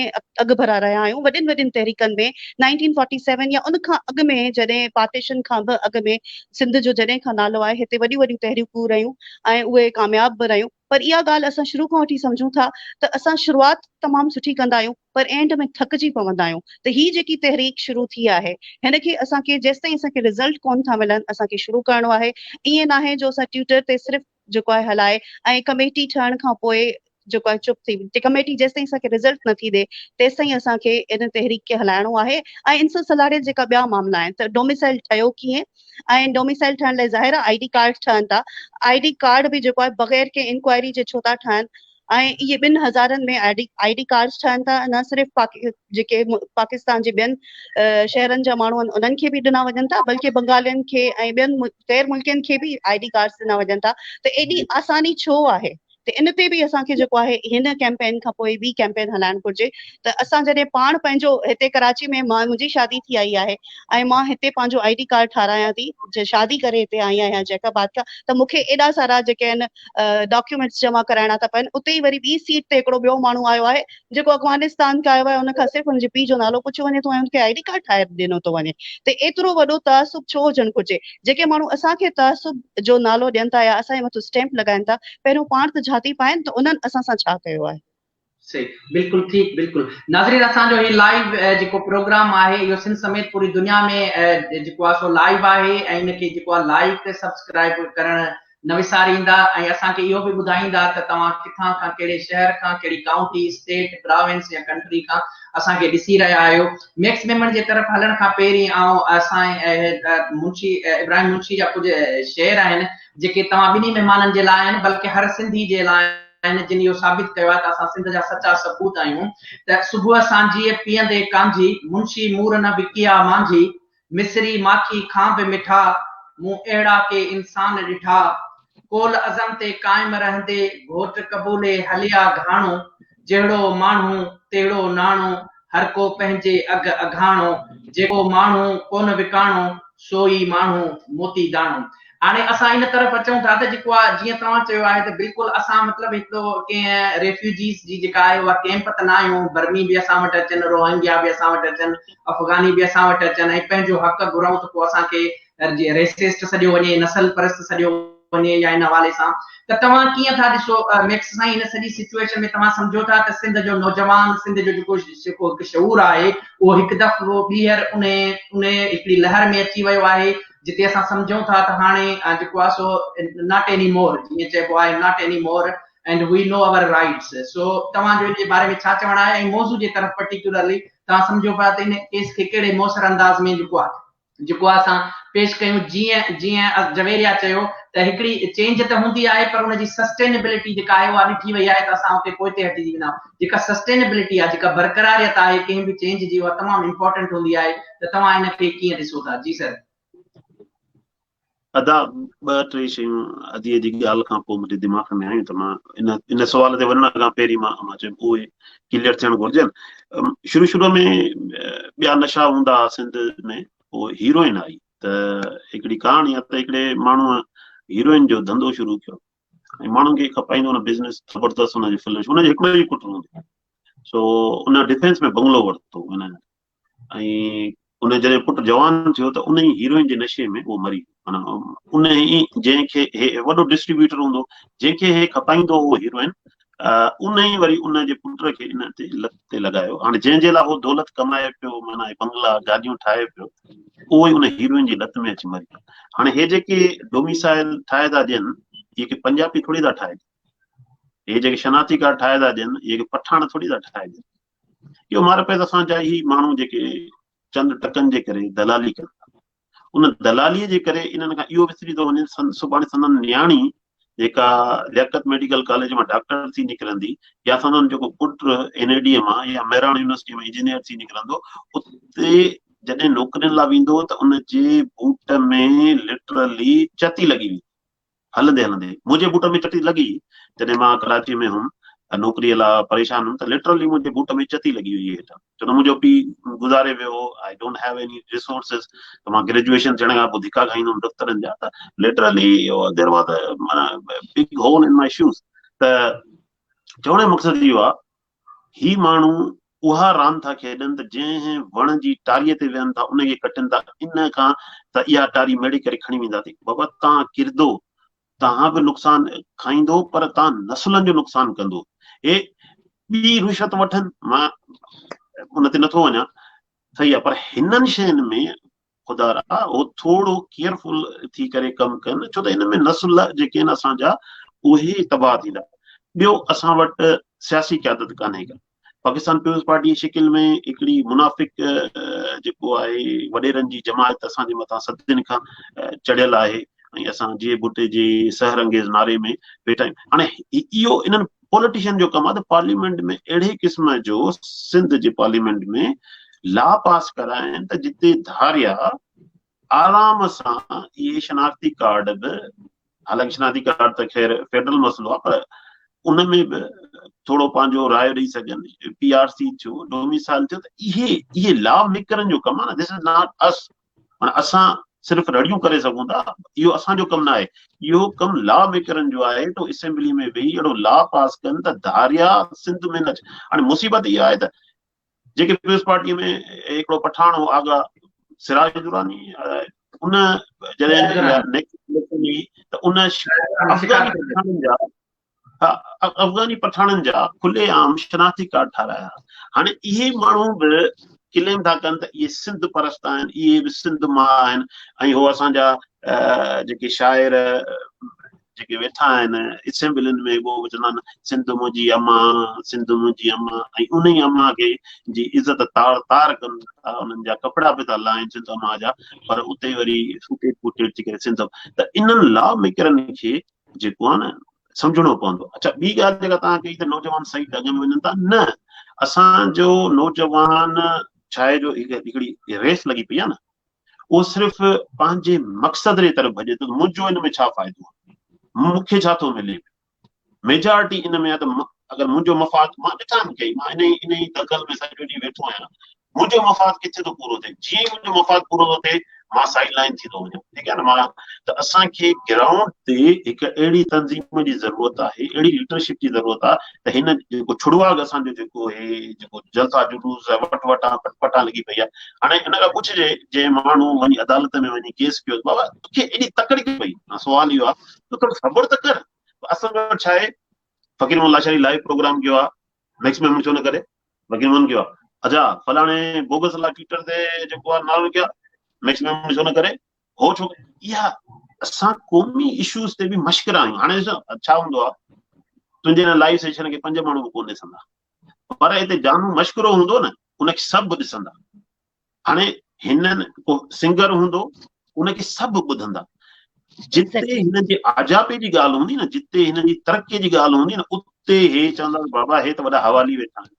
اڳڀرا رهيا آهيون، وڏين وڏين تحريڪن ۾ نائنٽين فورٽي سيون يا ان کان اڳ ۾ جڏهن پارٽيشن کان به اڳ ۾ سنڌ جو جڏهن کان نالو آهي هتي وڏيون وڏيون تحريڪون رهيون ۽ اهي ڪامياب به رهيون، پر اها ڳالهه اسان شروع کان وٺي سمجهون ٿا ته اسان شروعات تمام سٺي ڪندا آهيون پر اينڊ ۾ ٿڪجي پوندا آهيون ته هي جيڪي تحريڪ شروع ٿي آهي هن کي اسان کي جيستائين اسان کي رزلٽ ڪون ٿا ملن اسان کي شروع ڪرڻو آهي. ائين ناهي جو اسان ٽيوٽر تي صرف جيڪو آهي هلائي ۽ ڪميٽي ٺهڻ کان پوء جيڪو آهي چپ ٿي، ڪميٽي جيستائين اسان کي رزلٽ نٿي ڏي تيستائين اسان کي ان تحريڪ کي هلائڻو آهي ۽ ان سان سلهاڙيل جيڪا ٻيا معاملا آهن ته ڊوميسائل ٺهيو ڪيئن ۽ ڊوميسائل ٺهڻ لاء ظاهر آهي I D card ٺهن ٿا، I D card به جيڪو آهي بغير ڪنهن انڪوائري جي ڇو ٿا ٺهن ۽ اهي ٻن هزارن ۾ I D cards ٺهن ٿا، نه صرف جيڪي پاڪستان جي ٻين شهرن جا ماڻهو آهن انهن کي به ڏنا وڃن ٿا بلڪه بنگالين کي ۽ ٻين غير ملڪين کي به I D cards ڏنا وڃن ٿا ته ايڏي آساني ڇو آهي ته ان تي به اسان کي جيڪو آهي هن ڪيمپين کان پوء ٻي ڪيمپين هلائڻ گهرجي ته اسان جڏهن پاڻ پنهنجو هتي ڪراچي ۾ مان منهنجي شادي ٿي آئي آهي ۽ مان هتي پنهنجو I D card ٺارايان ٿي شادي ڪري هتي آئي آهيان جيڪب آباد کان ته مون کي ايڏا سارا جيڪي آهن ڊاڪيومينٽس جمع ڪرائڻا ٿا پون، اتي ئي وري ٻي سيٽ تي هڪڙو ٻيو ماڻهو آيو آهي جيڪو افغانستان کان آيو آهي ان کان صرف ان جي پيء جو نالو پڇيو وڃي ٿو ۽ ان کي I D card ٺاهي ڏنو ٿو وڃي ته ايترو وڏو تعصب ڇو هجڻ گهرجي؟ جيڪي ماڻهو اسان کي تعصب جو نالو ڏين ٿا يا اسان جي مٿان اسٽيمپ لڳائن ٿا پهريون پاڻ ته جهاتي پائن ته انهن اسان سان ڇا ڪيو آهي. صحيح بلڪل ٺيڪ بلڪل ناظرين اسان جو هي لائيو جيڪو پروگرام آهي اهو سنڌ سميت پوري دنيا ۾ جيڪو آهي سو لائيو آهي ۽ ان کي جيڪو آهي لائيڪ سبسڪرائب ڪرڻ نه وساريندا ۽ اسان کي اهو به ٻڌائيندا ته توهان ڪٿان کان ڪهڙي شهر کان ڪهڙي ڪائونٽي اسٽيٽ پراونس يا ڪنٽري کان اسان کي ڏسي رهيا آهيو. ميڪس ميمڻ جي طرف هلڻ کان پهرين آئون اسان منشي ابراهيم منشي جا ڪجهه شعر آهن جيڪي توهان ٻنهي مهمانن جي لاء آهن بلڪه هر سنڌي جي لاء آهن جن اهو ثابت ڪيو آهي ته اسان سنڌ جا سچا سپوت آهيون ته صبح سانجهيء پيئندي ڪانجهي منشي مور نه وڪيا مانجهي مصري ماکي کان به مٺا، مون اهڙا ڪي انسان ڏٺا. قول عزم تي قائم رهندي، گهوٽ قبولي هليا گهاڻو. جهڙو ماڻهو، تهڙو ناڻو، هر ڪو پنهنجي اگهه اگهاڻو. جيڪو ماڻهو ڪونه وڪاڻو، سو ئي ماڻهو موتي داڻو. هاڻي اسان ان طرف اچون ٿا ته جيڪو آ جيئن توهان چيو آهي ته بلڪل اسان مطلب هڪڙو ڪنهن ريفيوجيز جي جيڪا آهي اها ڪيمپ ته نه آهيون، برمي به اسان وٽ اچن، روهنگيا به اسان وٽ اچن، افغاني به اسان وٽ اچن ۽ پنهنجو حق گهرون ته پوء اسان کي ريسسٽ سڏيو وڃي، نسل پرست سڏيو وڃي يا ان حوالي سان ته توهان ڪيئن ٿا ڏسو ميڪس سائين هن سڄي سچوئيشن ۾ توهان سمجهو ٿا ته سنڌ جو نوجوان سنڌ جو جيڪو جيڪو هڪ شعور آهي اهو هڪ دفعو ٻيهر ان ان هڪڙي لهر ۾ اچي ويو آهي جتي اسان سمجهون ٿا ته هاڻي جيڪو آهي سو not any مور جيئن چئبو آهي not any more and we know our rights so توهان جو ان جي باري ۾ ڇا چوڻ آهي ۽ موضوع جي طرف پرٽيڪيولرلي توهان سمجهو پيا ته ان ڪيس کي ڪهڙي موثر انداز ۾ جيڪو آهي جيڪو آهي اسان پيش ڪيون جيئن جيئن جويريا چيو ته هڪڙي چينج ته هوندي آهي پر ان جي سسٽينبلٽي جيڪا آهي اها ڏٺي وئي آهي ته اسان اتي پوئتي هٽجي ويندا آهيون جيڪا سسٽينبلٽي آهي جيڪا برقراريت آهي ڪنهن به چينج جي اها تمام امپورٽنٽ هوندي آهي ته توهان ان کي ڪيئن ڏسو ٿا جي سر. ادا ٻه ٽي شيون اديء جي ڳالهه کان پوء منهنجي دماغ ۾ آيون ته مان ان ان سوال تي وڃڻ کان پهرين مان مان چيم اهي ڪليئر ٿيڻ گهرجن. شروع شروع ۾ ٻيا نشا هوندا هئا سنڌ ۾ پوء هيروئن آئي ته هڪڙي ڪهاڻي آهي ته هڪڙي ماڻهوء هيروئن جو ڌنڌو شروع ڪيو ۽ ماڻهن کي کپائيندو ان بزنس زبردست ان جي فلش ان جو هڪڙو ئي پٽ هوندو سو ان ڊفينس ۾ بنگلو ورتو ان ۽ ان جڏهن پٽ جوان ٿيو ته ان ئي هيروئن جي نشي ۾ اهو مري ويو. معنيٰ ان ئي جنهن کي هي وڏو ڊسٽريبيوٽر هوندو جنهن کي هي کپائيندو هو هيروئن ان ئي وري ان جي پٽ کي ان تي لت تي لڳايو. هاڻي جنهن جي لاء هو دولت ڪمائي پيو معنيٰ هي بنگلا گاڏيون ٺاهي پيو اهو ئي ان هيروئن جي لت ۾ اچي مري ويو. هاڻي هي جيڪي ڊوميسائل ٺاهي ٿا ڏين اهي ڪي پنجابي ٿوري ٿا ٺاهي ڏين، هي جيڪي شناختي ڪارڊ ٺاهي ٿا ڏين اهي ڪي پٺاڻ ٿوري ٿا ٺاهي ڏين. اهو مار پئي ته اسان جا هي ماڻهو جيڪي چند ٽڪن جي ڪري دلالي ڪن ٿا ان دلالي جي ڪري انهن کان اهو وسري ٿو وڃي سڀاڻي سندن نياڻي جيڪا لياقت ميڊيڪل ڪاليج مان ڊاڪٽر ٿي نڪرندي يا سندن جيڪو پٽ اين اي ڊي مان يا مهراڻ يونيورسٽي مان انجنيئر ٿي نڪرندو اتي جڏهن نوڪرين لاء ويندو ته ان جي بوٽ ۾ لٽرلي چتي لڳي ويندي هلندي هلندي منهنجي بوٽ ۾ چتي لڳي جڏهن مان ڪراچي ۾ هئم ۽ نوڪريء لاء پريشان هئم ته لٽرلي منهنجي بوٽ ۾ چتي لڳي هئي هيٺان ڇو ته منهنجو پيء گذاري ويو هو I don't have any resources ته مان گريجوئيشن ٿيڻ کان پوء ڌڪا کائيندو هئم دفترن جا ته لٽرلي there was معنيٰ بگ هول ان مائي شوز ته چوڻ جو مقصد اهو آهي هي ماڻهو اها راند ٿا کيڏن ته جنهن وڻ جي ٽاريء تي ويهن ٿا ان کي ڪٽين ٿا ان کان ته اها ٽاري ميڙي ڪري کڻي وينداسين. بابا توهان ڪردو توهان به نقصان کائيندو پر توهان نسلن جو نقصان ڪندو. هي ٻي رشوت وٺن مان ان تي نٿو وڃان صحيح آهي پر هنن شين ۾ خدا را هو ٿورو ڪيئرفل ٿي ڪري ڪم ڪن ڇو ته ان ۾ نسل جيڪي آهن اسان جا اهي تباهه ٿيندا. ٻيو اسان وٽ سياسي قيادت ڪانهي ڪا. پاڪستان پيپلز پارٽي جي شڪل ۾ هڪڙي منافق جيڪو آهي وڏيرن جي جماعت اسان جي مٿان صدين کان چڙهيل آهي ۽ اسان جي ڀٽي جي سحر انگيز نعري ۾ ويٺا آهيون. هاڻي اهو انهن پوليٽيشن جو ڪم آهي ته پارليامينٽ ۾ اهڙي قسم جو سنڌ جي پارليامينٽ ۾ لا پاس ڪرائين ته جتي ڌاريا آرام سان اهي شناختي ڪارڊ به حالانڪه شناختي ڪارڊ ته خير فيڊرل مسئلو آهي پر ان ۾ به ٿورو پنهنجو راء ڏئي سگهن پي آر سي ٿيو ڊوميسائل ٿيو ته اهي اهي لا ميڪرن جو ڪم آهي نه دس is not اس معنيٰ اسان صرف رڙيون ڪري سگهون ٿا اهو اسان جو ڪم نه آهي اهو ڪم لا ميڪرن جو آهي ته اسيمبلي ۾ ويهي اهڙو لا پاس ڪن ته ڌاريا سنڌ ۾ نه اچن هاڻي مصيبت اها آهي ته جيڪي پيپلز پارٽي ۾ هڪڙو پٺاڻ هو آغا سراج دراني ان جڏهن ته ان افغاني پٺاڻن جا ها افغاني پٺاڻن جا کلي عام شناختي ڪارڊ ٺارايا. هاڻي اهي ماڻهو به ڪليم ٿا ڪن ته اهي سنڌ پرست آهن، اهي به سنڌ مان آهن ۽ هو اسان جا جيڪي شاعر جيڪي ويٺا آهن اسيمبلين ۾ اهو به چوندا آهن سنڌ منهنجي امان، سنڌ منهنجي امان ۽ ان ئي امان کي جي عزت تار تار ڪن ٿا، انهن جا ڪپڙا به ٿا لاهين سنڌ امان جا پر اتي وري سوٽيڊ بوٽيڊ ٿي ڪري سنڌ ته انهن لا ميڪرن کي جيڪو آهي نه سمجهڻو پوندو. اڇا ٻي ڳالهه جيڪا توهان ڪئي ته نوجوان صحيح ڍنگ ۾ وڃن ٿا نه اسان جو نوجوان ڇا آهي جو هڪڙي ريس لڳي پئي آهي نه اهو صرف پنهنجي مقصد جي طرف ڀڄي ٿو منهنجو ان ۾ ڇا فائدو آهي مون کي ڇا ٿو ملي ميجارٽي ان ۾ آهي ته اگر منهنجو مفاد مان ڏٺا آهن ڪئي مان ان ئي ان ئي دنگل ۾ سڄو ڏينهن ويٺو آهيان منهنجو مفاد ڪٿي ٿو پورو ٿئي جيئن ئي منهنجو مفاد پورو ٿو ٿئي مان سائيڊ لائن ٿي ٿو وڃان ٺيڪ آهي نه مان ته اسان کي گرائونڊ تي هڪ اهڙي تنظيم جي ضرورت آهي اهڙي ليڊرشپ جي ضرورت آهي ته هن جيڪو ڇڙواڳ اسان جو جيڪو هي جيڪو جلسا جلوس وٺ وٺان پٽ پٽان لڳي پئي آهي هاڻي ان کان پڇجي جنهن ماڻهو وڃي عدالت ۾ وڃي ڪيس ڪيو بابا توکي ايڏي تڪڙ ڪيئن پئي سوال اهو آهي ته ٿورو صبر ته ڪر اسان وٽ ڇا آهي فقير محمد لاشاري لائيو پروگرام ڪيو آهي ميڪس ميمڻ ڇو نه ڪري وڪيل مون ڪيو اچا فلاڻي بوگس لا ٽوئٽر تي جيڪو آ نالو ڪيا ميڪس ميمڻ ڇو نه ڪري هو ڇو اها اسان قومي اشوز تي به مشڪرا آهيون هاڻي ڏسو ڇا هوندو آ تنهنجي هن لائيو سيشن کي پنج ماڻهو به ڪونه ڏسندا پر هتي جانو مشڪرو هوندو نه ان کي سڀ ڏسندا هاڻي هنن ڪو سنگر هوندو ان کي سڀ ٻڌندا جتي هنن جي آجاپي جي ڳالهه هوندي نه جتي هنن جي ترقي جي ڳالهه هوندي نه اتي هي چوندا بابا هي ته وڏا حوالي ويٺا آهن.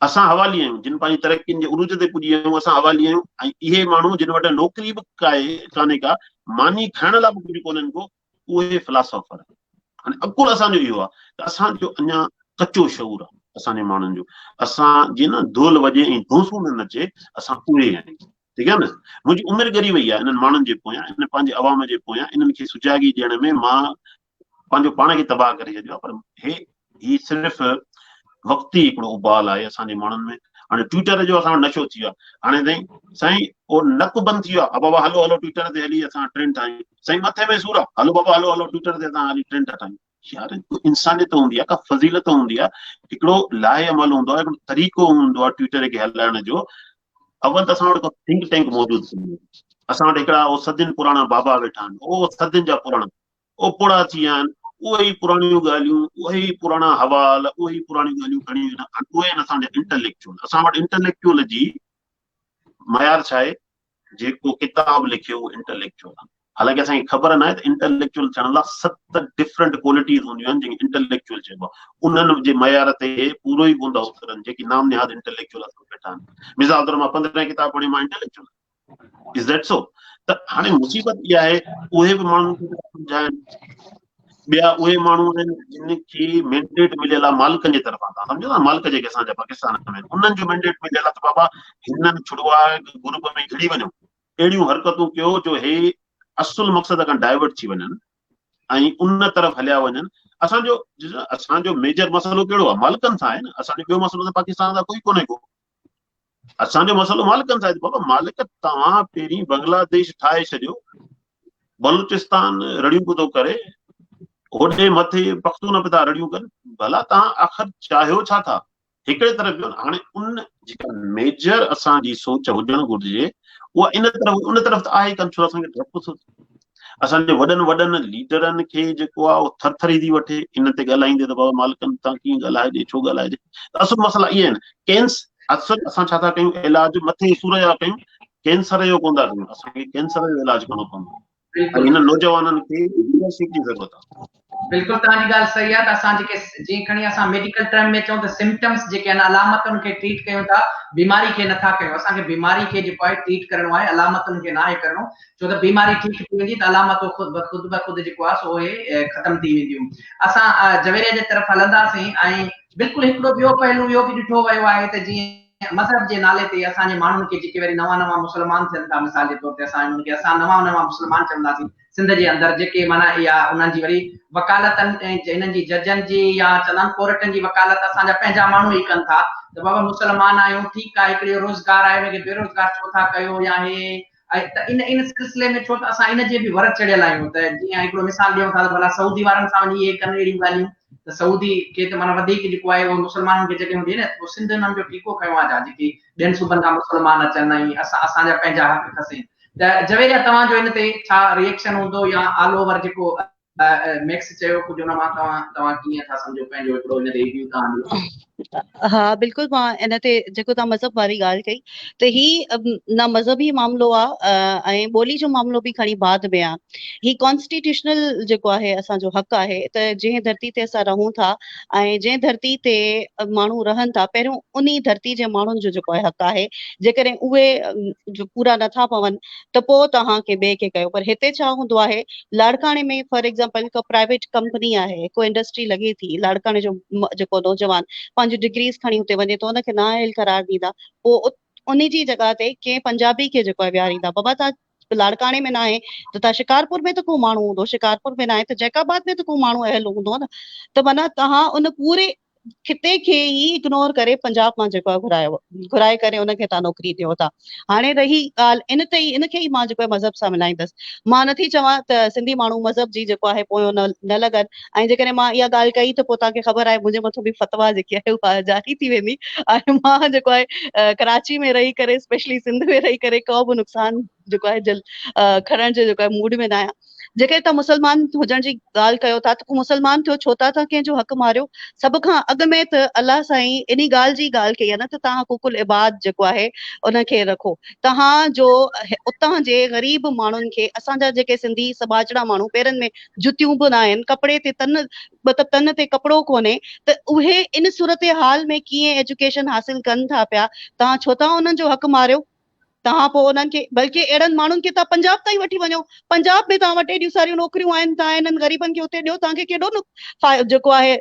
اسان حوالي آهيون، جن پنهنجي ترقين جي عروج تي پڄي آهيون، اسان حوالي آهيون ۽ اهي ماڻهو جن وٽ نوڪري به ڪائي ڪانهي ڪا، ماني کائڻ لاء به ڪجهه ڪونهن ڪو، اهي فلاسافر آهن. هاڻي عقل اسان جو اهو آهي ته اسان جو اڃا ڪچو شعور آهي اسان جي ماڻهن جو. اسان جيئن نه دول وڄي ۽ ڌونسون نه نچي، اسان اهي آهيون. ٺيڪ آهي نه. منهنجي عمر ڳري وئي آهي انهن ماڻهن جي پويان، انهن پنهنجي عوام جي پويان، انهن کي سجاڳي ڏيڻ ۾ مان پنهنجو پاڻ کي تباهه ڪري ڇڏيو آهي پر هي هي صرف وقتي هڪڙو ابال آهي اسان جي ماڻهن ۾ هاڻي ٽوئٽر جو اسان وٽ نشو ٿي ويو آهي هاڻي سائين سائين او نڪ بند ٿي ويو آهي بابا هلو هلو ٽوئٽر تي هلي اسان ٽرينڊ ٺاهيون سائين مٿي ۾ سور آهي هلو بابا هلو هلو ٽوئٽر تي اسان هلي ٽرينڊ ٿا ٺاهيون يار انسانيت هوندي آهي ڪا فضيلت هوندي آهي هڪڙو لاهي عمل هوندو آهي هڪڙو طريقو هوندو آهي ٽوئٽر کي هلائڻ جو اول ته اسان وٽ ڪو ٿنڪ ٽينڪ موجود ڪونهي اسان وٽ هڪڙا او صدين پراڻا بابا ويٺا آهن او صدين جا پراڻا او پوڙها ٿي ويا آهن، اهي ئي پراڻيون ڳالهيون، اهي ئي پراڻا حوال، اهي ئي پراڻيون ڳالهيون کڻي ويٺا آهن، اهي آهن اسان جا انٽليڪچوئل. اسان وٽ انٽليڪچوئل جي معيار ڇا آهي؟ جيڪو ڪتاب لکي اهو انٽليڪچوئل آهي. حالانڪه اسان کي خبر ناهي ته انٽليڪچوئل ٿيڻ لاء 7 ڊفرنٽ ڪوالٽيز هونديون آهن جنهن کي انٽليڪچوئل چئبو آهي. انهن جي معيار تي پورو ئي ڪونه ٿا اترن جيڪي نام نهاد انٽليڪچوئل اسان وٽ ويٺا آهن. مثال طور مان 15 ڪتاب پڙهي مان انٽليڪچوئل آهيان. Is that so? ته هاڻي مصيبت اها آهي اهي به ماڻهن کي ٿا سمجهائن ٻيا اهي ماڻهو آهن جن کي مينڊيٽ مليل آهي مالڪن جي طرفان تان سمجهو ٿا مالڪ جيڪي اسان جا پاڪستان ۾ آهن انهن جو مينڊيٽ مليل آهي ته بابا هنن ڇڙواڳ گروپ ۾ گهڙي وڃو اهڙيون حرڪتون ڪيو جو هي اصل مقصد کان ڊائيورٽ ٿي وڃن ۽ ان طرف هليا وڃن اسان جو اسان جو ميجر مسئلو ڪهڙو آهي مالڪن سان آهي نه اسان جو ٻيو مسئلو ته پاڪستان سان ڪوئي ڪونهي ڪو اسان جو مسئلو مالڪن سان آهي بابا مالڪ توهان پهرين بنگلاديش ٺاهي ڇڏيو بلوچستان رڙيون پيو ٿو ڪري هوڏي مٿي پختون به ٿا رڙيون ڪن ڀلا توهان آخر چاهيو ڇا ٿا هڪڙي طرف جو هاڻي ان جيڪا ميجر اسان جي سوچ هجڻ گهرجي اها ان طرف ان طرف ته آهي ڪن ڇو اسان کي ڊپ ٿو اسان جي وڏن وڏن ليڊرن کي جيڪو آهي اهو ٿرٿري ٿي وٺي ان تي ڳالهائيندي ته بابا مالڪن تان ڪيئن ڳالهائجي ڇو ڳالهائجي اصل مسئلا اهي آهن ڪينس اصل اسان ڇا ٿا ڪيون علاج مٿي سور جا ڪيون ڪينسر جو ڪون ٿا ڪيون اسان کي ڪينسر جو علاج ڪرڻو پوندو ۽ هن نوجوانن کي ليڊرشپ جي ضرورت آهي. بلڪل توهان جي ڳالهه صحيح آهي ته اسان جيڪي جيئن کڻي اسان ميڊيڪل ٽرم ۾ چئون ته سمپٽمس جيڪي آهن علامتن کي ٽريٽ ڪيون ٿا بيماري کي نٿا ڪيون اسان کي بيماري کي جيڪو آهي ٽريٽ ڪرڻو آهي علامتن کي ناهي ڪرڻو ڇو ته بيماري ٺيڪ ٿي ويندي ته علامتون خود بخود بخود جيڪو آهي سو اهي ختم ٿي وينديون اسان جويريا جي طرف هلنداسين ۽ بلڪل هڪڙو ٻيو پهلو اهو به ڏٺو ويو آهي ته جيئن مذهب جي نالي تي اسان جي ماڻهن کي جيڪي وري نوان نوان مسلمان ٿين ٿا مثال جي طور تي اسان انهن کي اسان نوان نوان مسلمان چونداسين سنڌ جي اندر جيڪي معنيٰ اها انهن جي وري وڪالتن انهن جي ججن جي يا چوندا آهن ڪورٽن جي وڪالت اسان جا پنهنجا ماڻهو ئي ڪن ٿا ته بابا مسلمان آهيون ٺيڪ آهي هڪڙي روزگار آهي ان کي بيروزگار ڇو ٿا ڪيو يا هي ۽ ته ان ان سلسلي ۾ ڇو ته اسان ان جي به ور چڙهيل آهيون ته جيئن هڪڙو مثال ڏيون ٿا ته ڀلا سعودي وارن سان وڃي اهي ڪن اهڙيون ڳالهيون ته سعودي کي ته معنيٰ وڌيڪ جيڪو آهي اهو مسلمانن کي جڳهيون ڏي نه پوء سنڌ انهن جو ٺيڪو کنيو آهي جا جيڪي ٻين صوبن کان مسلمان اچن ۽ اسان اسان جا پنهنجا حق کسين ته جويريا توهان جو ان تي ڇا ريئڪشن هوندو يا آل اوور جيڪو ميڪس چيو ڪجهه ان مان توهان توهان ڪيئن ٿا سمجهو پنهنجو هڪڙو ان تي ريويو توهان ڏيو. ها بلڪل مان ان تي جيڪو توهان مذهب واري ڳالهه ڪئي ته هي نه مذهبي معاملو آ ۽ ٻولي جو معاملو به کڻي بعد ۾ آ هي ڪانسٽيٽيوشنل جيڪو آهي اسان جو حق آهي ته جنهن ڌرتي تي اسان رهون ٿا ۽ جنهن ڌرتي تي ماڻهو رهن ٿا پهريون انهي ڌرتي جي ماڻهن جو جيڪو آهي حق آهي جيڪڏهن اهي پورا نٿا پون ته پوء توهان ڪنهن ٻئي کي ڪيو پر هتي ڇا هوندو آهي لاڙڪاڻي ۾ فار ايگزامپل ڪا پرائيويٽ ڪمپني آهي ڪو انڊسٽري لڳي ٿي لاڙڪاڻي جو جيڪو نوجوان پنهنجون ڊگريز کڻي هتي وڃي ٿو ان کي نااهل قرار ڏيندا پوء ان جي جڳهه تي ڪنهن پنجابي کي جيڪو آهي ويهاريندا بابا توهان لاڙڪاڻي ۾ ناهي ته توهان شڪارپور ۾ ته ڪو ماڻهو هوندو شڪارپور ۾ ناهي ته جيڪب آباد ۾ ته ڪو ماڻهو اهل هوندو نه ته معنيٰ توهان ان پوري خطي کي ئي اگنور ڪري پنجاب مان جيڪو آهي گهرايو گهرائي ڪري ان کي تان نوڪري ڏيو ٿا هاڻي رهي ڳالهه ان تي ئي ان کي ئي مان جيڪو آهي مذهب سان ملائيندس مان نٿي چوان ته سنڌي ماڻهو مذهب جي جيڪو آهي پويون نه لڳن ۽ جيڪڏهن مان اها ڳالهه ڪئي ته پوء توهان کي خبر آهي منهنجي مٿو به فتويٰ جيڪي آهي اها جاري ٿي ويندي ۽ مان جيڪو آهي ڪراچي ۾ رهي ڪري اسپيشلي سنڌ ۾ رهي ڪري ڪو به نقصان جيڪو آهي جل کڻڻ جو جيڪو آهي موڊ ۾ نه آهيان. جيڪڏهن توهان مسلمان هجڻ جي ڳالهه ڪيو ٿا ته پوء مسلمان ٿيو ڇو ٿا توهان ڪنهن جو حق ماريو؟ سڀ کان اڳ ۾ ته الله سائين انهي ڳالهه جي ڳالهه ڪئي آهي نه ته توهان حقوق العباد جيڪو آهي ان کي رکو. توهان جو اتان جي غريب ماڻهن کي اسان جا جيڪي سنڌي سٻاجهڙا ماڻهو پيرن ۾ جتيون به ناهن ڪپڙي تي تن مطلب تن تي ڪپڙو ڪونهي ته اهي ان صورتحال ۾ ڪيئن ايجوڪيشن حاصل ڪن ٿا پيا توهان ڇو ٿا انهن جو حق ماريو؟ توهان پوء انهن کي بلڪه اهڙن ماڻهن کي توهان پنجاب تائين وٺي وڃو پنجاب ۾ توهان وٽ ايڏيون ساريون نوڪريون آهن توهان انهن غريبن کي اتي ڏيو توهان کي ڪيڏو نه جيڪو آهي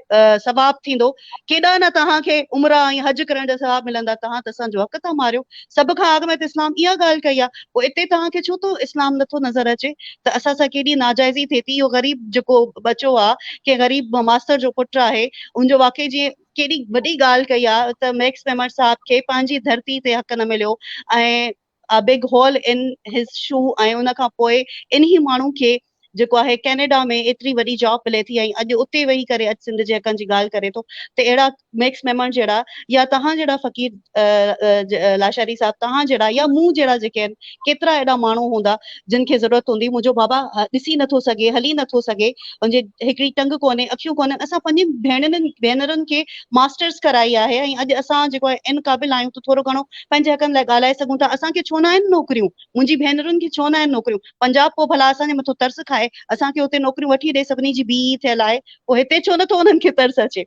ثواب ٿيندو ڪيڏا نه توهان کي عمره ۽ حج ڪرڻ جا ثواب ملندا توهان ته اسان جو حق ٿا ماريو سڀ کان اڳ ۾ ته اسلام اها ڳالهه ڪئي آهي پوء اتي توهان کي ڇو ٿو اسلام نٿو نظر اچي ته اسان سان ڪيڏي ناجائزي ٿئي ٿي اهو غريب جيڪو ٻچو آهي ڪنهن غريب ماستر جو پٽ آهي ان جو واقعي جيئن ڪيڏي وڏي ڳالهه ڪئي آ ته ميڪس ميمڻ صاحب کي پنهنجي ڌرتي تي حق نه مليو ۽ a big hole in his shoe ۽ ان کان پوء انهي ماڻهو کي جيڪو آهي ڪينيڊا ۾ ايتري وڏي جاب ملي ٿي ۽ اڄ اتي ويهي ڪري اڄ سنڌ جي حقن جي ڳالهه ڪري ٿو ته اهڙا ميڪس ميمڻ جهڙا يا توهان جهڙا فقير لاشاري صاحب توهان جهڙا يا مون جهڙا جيڪي آهن ڪيترا اهڙا ماڻهو هوندا جن کي ضرورت هوندي منهنجو بابا ڏسي نٿو سگهي هلي نٿو سگهي ان جي هڪڙي ٽنگ ڪونهي اکيون ڪونهن اسان پنهنجين ڀيڻن ڀينرن کي ماسٽرس ڪرائي آهي ۽ اڄ اسان جيڪو آهي ان قابل آهيون ته ٿورو گهڻو پنهنجي حقن لاء ڳالهائي سگهون ٿا اسان کي ڇو نه آهن نوڪريون منهنجي ڀينرن کي ڇو نه آهن نوڪريون پنجاب پوء ڀلا اسان جي مٿو ترس کائي اسان کي اتي نوڪريون وٺي ڏي سڀني جي بي اي ٿيل آهي پوء هتي ڇو نٿو انهن کي ترس اچي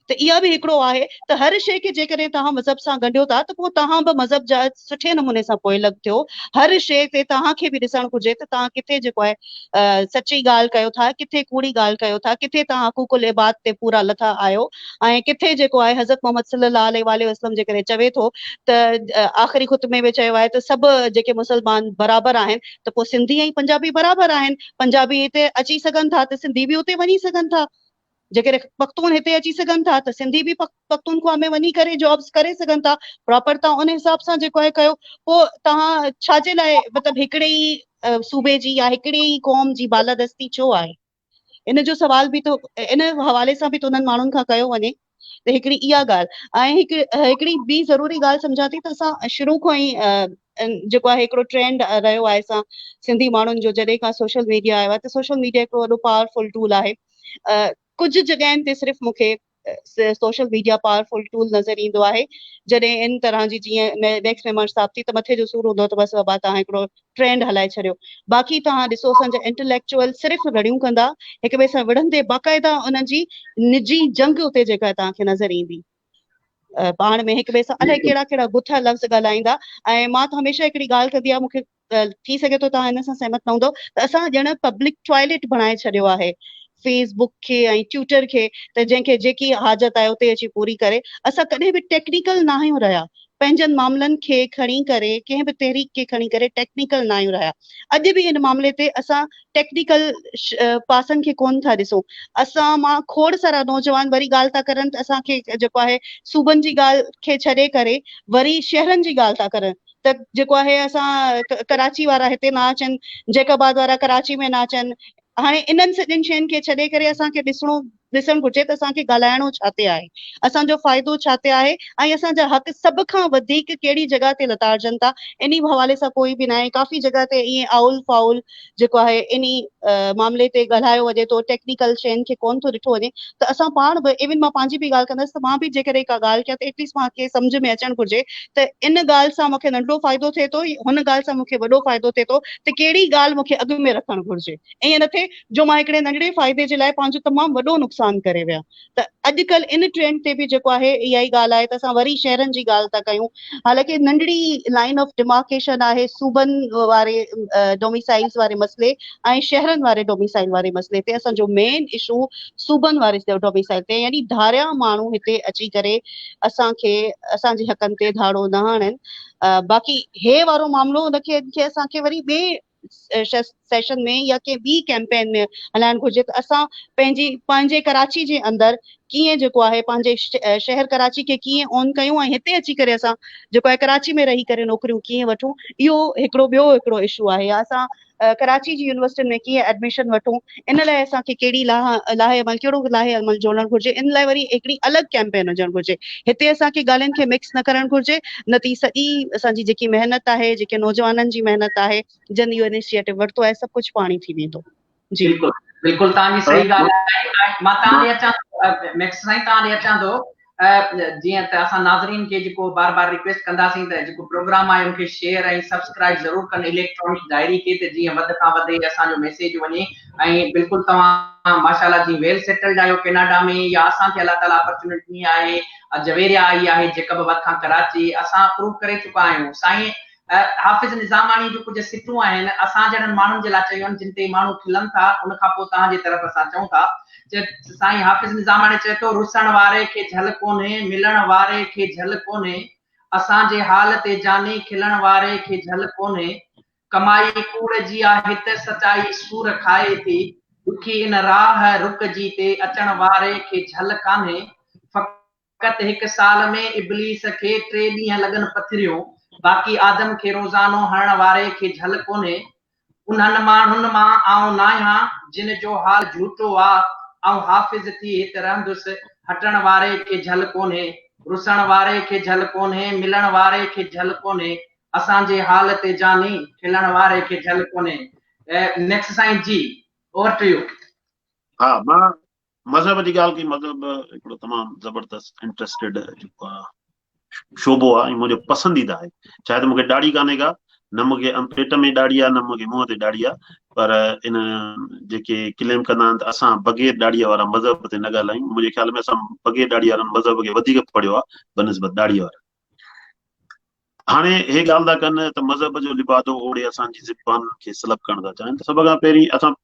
ته اها به هڪڙو آهي ته هر شيء کي جيڪڏهن توهان مذهب سان ڳنڍيو ٿا ته پوء توهان به مذهب جا سٺي نموني سان پوئلڳ ٿيو. هر شيء تي توهان کي به ڏسڻ گهرجي ته توهان ڪٿي جيڪو آهي سچي ڳالهه ڪيو ٿا، ڪٿي ڪوڙي ڳالهه ڪيو ٿا، ڪٿي توهان حقوق العباد تي پورا لٿا آهيو ۽ ڪٿي جيڪو آهي حضرت محمد صلي الله عليه واٰله وسلم جيڪڏهن چوي ٿو ته آخري خطبي ۾ چيو آهي ته سڀ جيڪي مسلمان برابر آهن ته پوء سنڌي ۽ پنجابي برابر آهن، پنجابي هتي اچي سگهن ٿا ته سنڌي به اتي وڃي سگهن ٿا. جيڪڏهن پختون هتي اچي سگهن ٿا ته سنڌي به پختونخوا ۾ وڃي ڪري جابس ڪري سگهن ٿا پراپر تان ان حساب سان جيڪو آهي ڪيو پوء توهان ڇا جي لاء مطلب هڪڙي ئي صوبي جي يا هڪڙي ئي قوم جي بالادستي ڇو آهي ان جو سوال به ته ان حوالي سان به ته انهن ماڻهن کان ڪيو وڃي ته هڪڙي اها ڳالهه ۽ هڪ هڪڙي ٻي ضروري ڳالهه سمجهان ٿي ته اسان شروع کان ئي جيڪو آهي هڪڙو ٽرينڊ رهيو آهي اسان سنڌي ماڻهن جو جڏهن کان سوشل ميڊيا آيو آهي ته سوشل ميڊيا هڪڙو وڏو پاورفل ٽول آهي ڪجهه جڳهين تي صرف مون کي سوشل ميڊيا پاورفل ٽول نظر ايندو آهي جڏهن ان طرح جي جيئن ميڪس ميمڻ صاحب ٿي ته مٿي جو سور هوندو ته بس بابا توهان هڪڙو ٽرينڊ هلائي ڇڏيو باقي توهان ڏسو اسان جا انٽليڪچوئل صرف رڙيون ڪندا هڪ ٻئي سان وڙهندي باقاعده انهن جي نجي جنگ اتي جيڪا توهان کي نظر ايندي پاڻ ۾ هڪ ٻئي سان الائي ڪهڙا ڪهڙا گٿا لفظ ڳالهائيندا ۽ مان ته هميشه هڪڙي ڳالهه ڪندي آهيان مون کي ٿي سگهي ٿو توهان هن سان سهمت نه هوندو ته اسان ڄڻ پبلڪ ٽوائليٽ بڻائي ڇڏيو آهي فيس بڪ کي ۽ ٽيوٽر کي ته جنهن کي جيڪي حاجت آهي اتي اچي پوري ڪري اسان ڪڏهن به ٽيڪنيڪل نه آهيون رهيا پنهنجن معاملن کي کڻي ڪري ڪنهن به تحريڪ کي کڻي ڪري ٽيڪنيڪل نه آهيون رهيا اڄ به ان معاملي تي اسان ٽيڪنيڪل پاسن کي ڪون ٿا ڏسون اسان مان کوڙ سارا نوجوان وري ڳالهه ٿا ڪرن ته اسان کي جيڪو آهي صوبن جي ڳالهه کي ڇڏي ڪري وري شهرن جي ڳالهه ٿا ڪرن ته جيڪو آهي اسان ڪراچي وارا هتي نه اچن جيڪب آباد وارا ڪراچي ۾ نه اچن هاڻي انهن سڄن شين کي ڇڏي ڪري اسان کي ڏسڻو ڏسڻ گهرجي ته اسان کي ڳالهائڻو ڇا تي آهي، اسان جو فائدو ڇا تي آهي ۽ اسان جا حق سڀ کان وڌيڪ ڪهڙي جڳهه تي لتاڙجن ٿا، انهي حوالي سان ڪوئي به ناهي، ڪافي جڳهه تي ائين آئول فائول جيڪو آهي انهي معاملي تي ڳالهايو وڃي ٿو، ٽيڪنيڪل شين کي ڪونه ٿو ڏٺو وڃي ته اسان پاڻ به ايون مان پنهنجي به ڳالهه ڪندس ته مان به جيڪڏهن ڪا ڳالهه ڪيان ته ايٽليسٽ مان کي سمجهه ۾ اچڻ گهرجي ته ان ڳالهه سان مون کي ننڍڙو فائدو ٿئي ٿو هن ڳالهه سان مون کي وڏو فائدو ٿئي ٿو ته ڪهڙي ڳالهه مون کي اڳ ۾ رکڻ گهرجي. ائين نه ٿئي جو مان هڪڙي ننڍڙي فائدي جي لاء پنهنجو تمام وڏو نقصان ڪري ويان ته اڄڪلهه ان ٽرينڊ تي به جيڪو آهي اها ئي ڳالهه آهي ته اسان وري شهرن جي ڳالهه ٿا ڪيون حالانڪه ننڍڙي لائين آف ڊمارڪيشن آهي صوبن واري ڊوميسائلز واري مسئلي ۽ شهرن واري ڊوميسائل واري مسئلي تي اسان جو مين اشو صوبن واري ڊوميسائل تي يعني ڌاريا ماڻهو هتي اچي ڪري اسان کي اسان جي حقن تي ڌاڙو نه هڻن باقي هي وارو معاملو ان کي اسان کي وري ٻئي سيشن ۾ يا ڪنهن ٻي ڪيمپين ۾ هلائڻ گهرجي ته اسان پنهنجي پنهنجي ڪراچي جي اندر ڪيئن جيڪو آهي پنهنجي شهر ڪراچي کي ڪيئن اون ڪيون ۽ هتي اچي ڪري اسان جيڪو آهي ڪراچي ۾ رهي ڪري نوڪريون ڪيئن وٺون اهو هڪڙو ٻيو هڪڙو اشو آهي يا اسان ڪراچي جي يونيورسٽين ۾ ڪيئن ايڊميشن وٺون ان لاء اسان کي ڪهڙي لاهه لاهه عمل ڪهڙو لاهه عمل جوڙڻ گهرجي ان لاء وري هڪڙي الڳ ڪيمپين هجڻ گهرجي هتي اسان کي ڳالهين کي مڪس نه ڪرڻ گهرجي نه ته هي سڄي اسان جي جيڪي محنت آهي جيڪي نوجوانن جي محنت آهي جن اهو انيشيٽو ورتو آهي سڀ ڪجهه پاڻي ٿي ويندو. جي. بلڪل بلڪل توهان جي صحيح ڳالهه آهي مان توهان ڏي اچان ٿو ميڪس سائين توهان ڏي اچان ٿو جيئن ته اسان ناظرين کي جيڪو بار بار ريڪويسٽ ڪنداسين ته جيڪو پروگرام آهي ان کي شيئر ۽ سبسڪرائب ضرور ڪن اليڪٽرانڪ ڊائري کي ته جيئن وڌ کان وڌ اسان جو ميسيج وڃي ۽ بلڪل توهان ماشاء الله جيئن ويل سيٽلڊ آهيو ڪيناڊا ۾ يا اسان کي الله تعالي اپرچونٽي ڏني آهي جويريا آئي آهي جيڪب آباد کان ڪراچي اسان پروف ڪري چڪا آهيون سائين حافظ نظاماڻي جون ڪجهه سٽون آهن اسان جهڙن ماڻهن جي لاء چيون آهن جن تي ماڻهو کلن ٿا ان کان پوء توهان جي طرف اسان چئون ٿا سائين حافظ نظاماڻي چئي ٿو رسڻ واري کي جهل ڪونهي ملڻ واري کي جهل ڪونهي اسان جي حال تي جاني کلڻ واري کي جهل ڪونهي ڪمائي ڪوڙ جي آ هت سچائي سور کائي ٿي ڏکي ان راهه رڪ جي تي اچڻ واري کي جهل ڪانهي فقط هڪ سال ۾ ابليس کي ٽي ڏينهن لڳن پٿريون، باقي آدم کي روزانو هڻڻ واري کي جهل ڪونهي. انهن ماڻهن مان آئون ناهيان، جن جو حال جهوٽو آ. آئون حافظ ٿي هت رهندس، هٽڻ واري کي جهل ڪونهي. رسڻ واري کي جهل ڪونهي، ملڻ واري کي جهل ڪونهي. اسان جي حال تي جاني، کلڻ واري کي جهل ڪونهي. نيڪسٽ سائين جي، اوور ٽو يو. ها مان مذهب جي ڳالهه ڪئي مذهب هڪڙو تمام زبردست انٽرسٽيڊ جيڪو آهي شعبو آهي ۽ منهنجو پسنديده آهي چاهي ته مونکي ڏاڙهي ڪانهي ڪا نه مونکي پيٽ ۾ ڏاڙهي آهي نه مونکي منهن تي ڏاڙهي آهي پر ان جيڪي ڪليم ڪندا آهن ته اسان بغير ڏاڙهي وارا مذهب تي نه ڳالهايون منهنجي خيال ۾ اسان بغير ڏاڙهي وارن مذهب کي وڌيڪ پڙهيو آهي بنسبت ڏاڙهي وارن هاڻي هي ڳالهه ٿا ڪن ته مذهب جو لبادو اوڙي اسان جي زبان کي سلب ڪرڻ ٿا چاهين ته سڀ کان پهرين اسان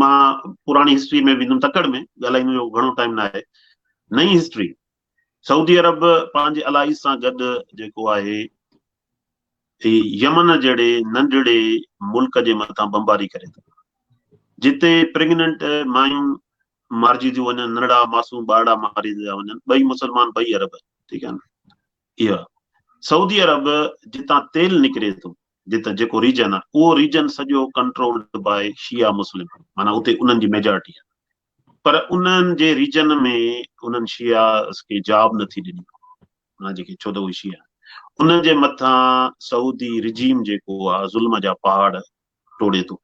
مان پراڻي هسٽري ۾ ويندم تڪڙ ۾ ڳالهائيندو جو گهڻو ٽائيم نه آهي نئين هسٽري سعودي عرب پنهنجي الائي سان گڏ جيڪو آهي يمن جهڙي ننڍڙي ملڪ جي مٿان بمباري ڪري ٿو جتي پريگننٽ مايون مارجي ٿيون وڃن ننڍڙا معصوم ٻارڙا مارجي ٿا وڃن ٻئي مسلمان ٻئي عرب ٺيڪ آهي اها سعودي عرب جتان تيل نڪري ٿو جتان جيڪو ريجن آهي اهو ريجن سڄو ڪنٽرولڊ باء شيعا مسلم معنيٰ اتي انهن جي ميجارٽي آهي پر انهن جي ريجن ۾ انهن شيعا کي جاب نٿي ڏني معنيٰ جيڪي ڇو ته اهي شيعا انهن جي مٿان سعودي رجيم جيڪو آهي ظلم جا پهاڙ ٽوڙي ٿو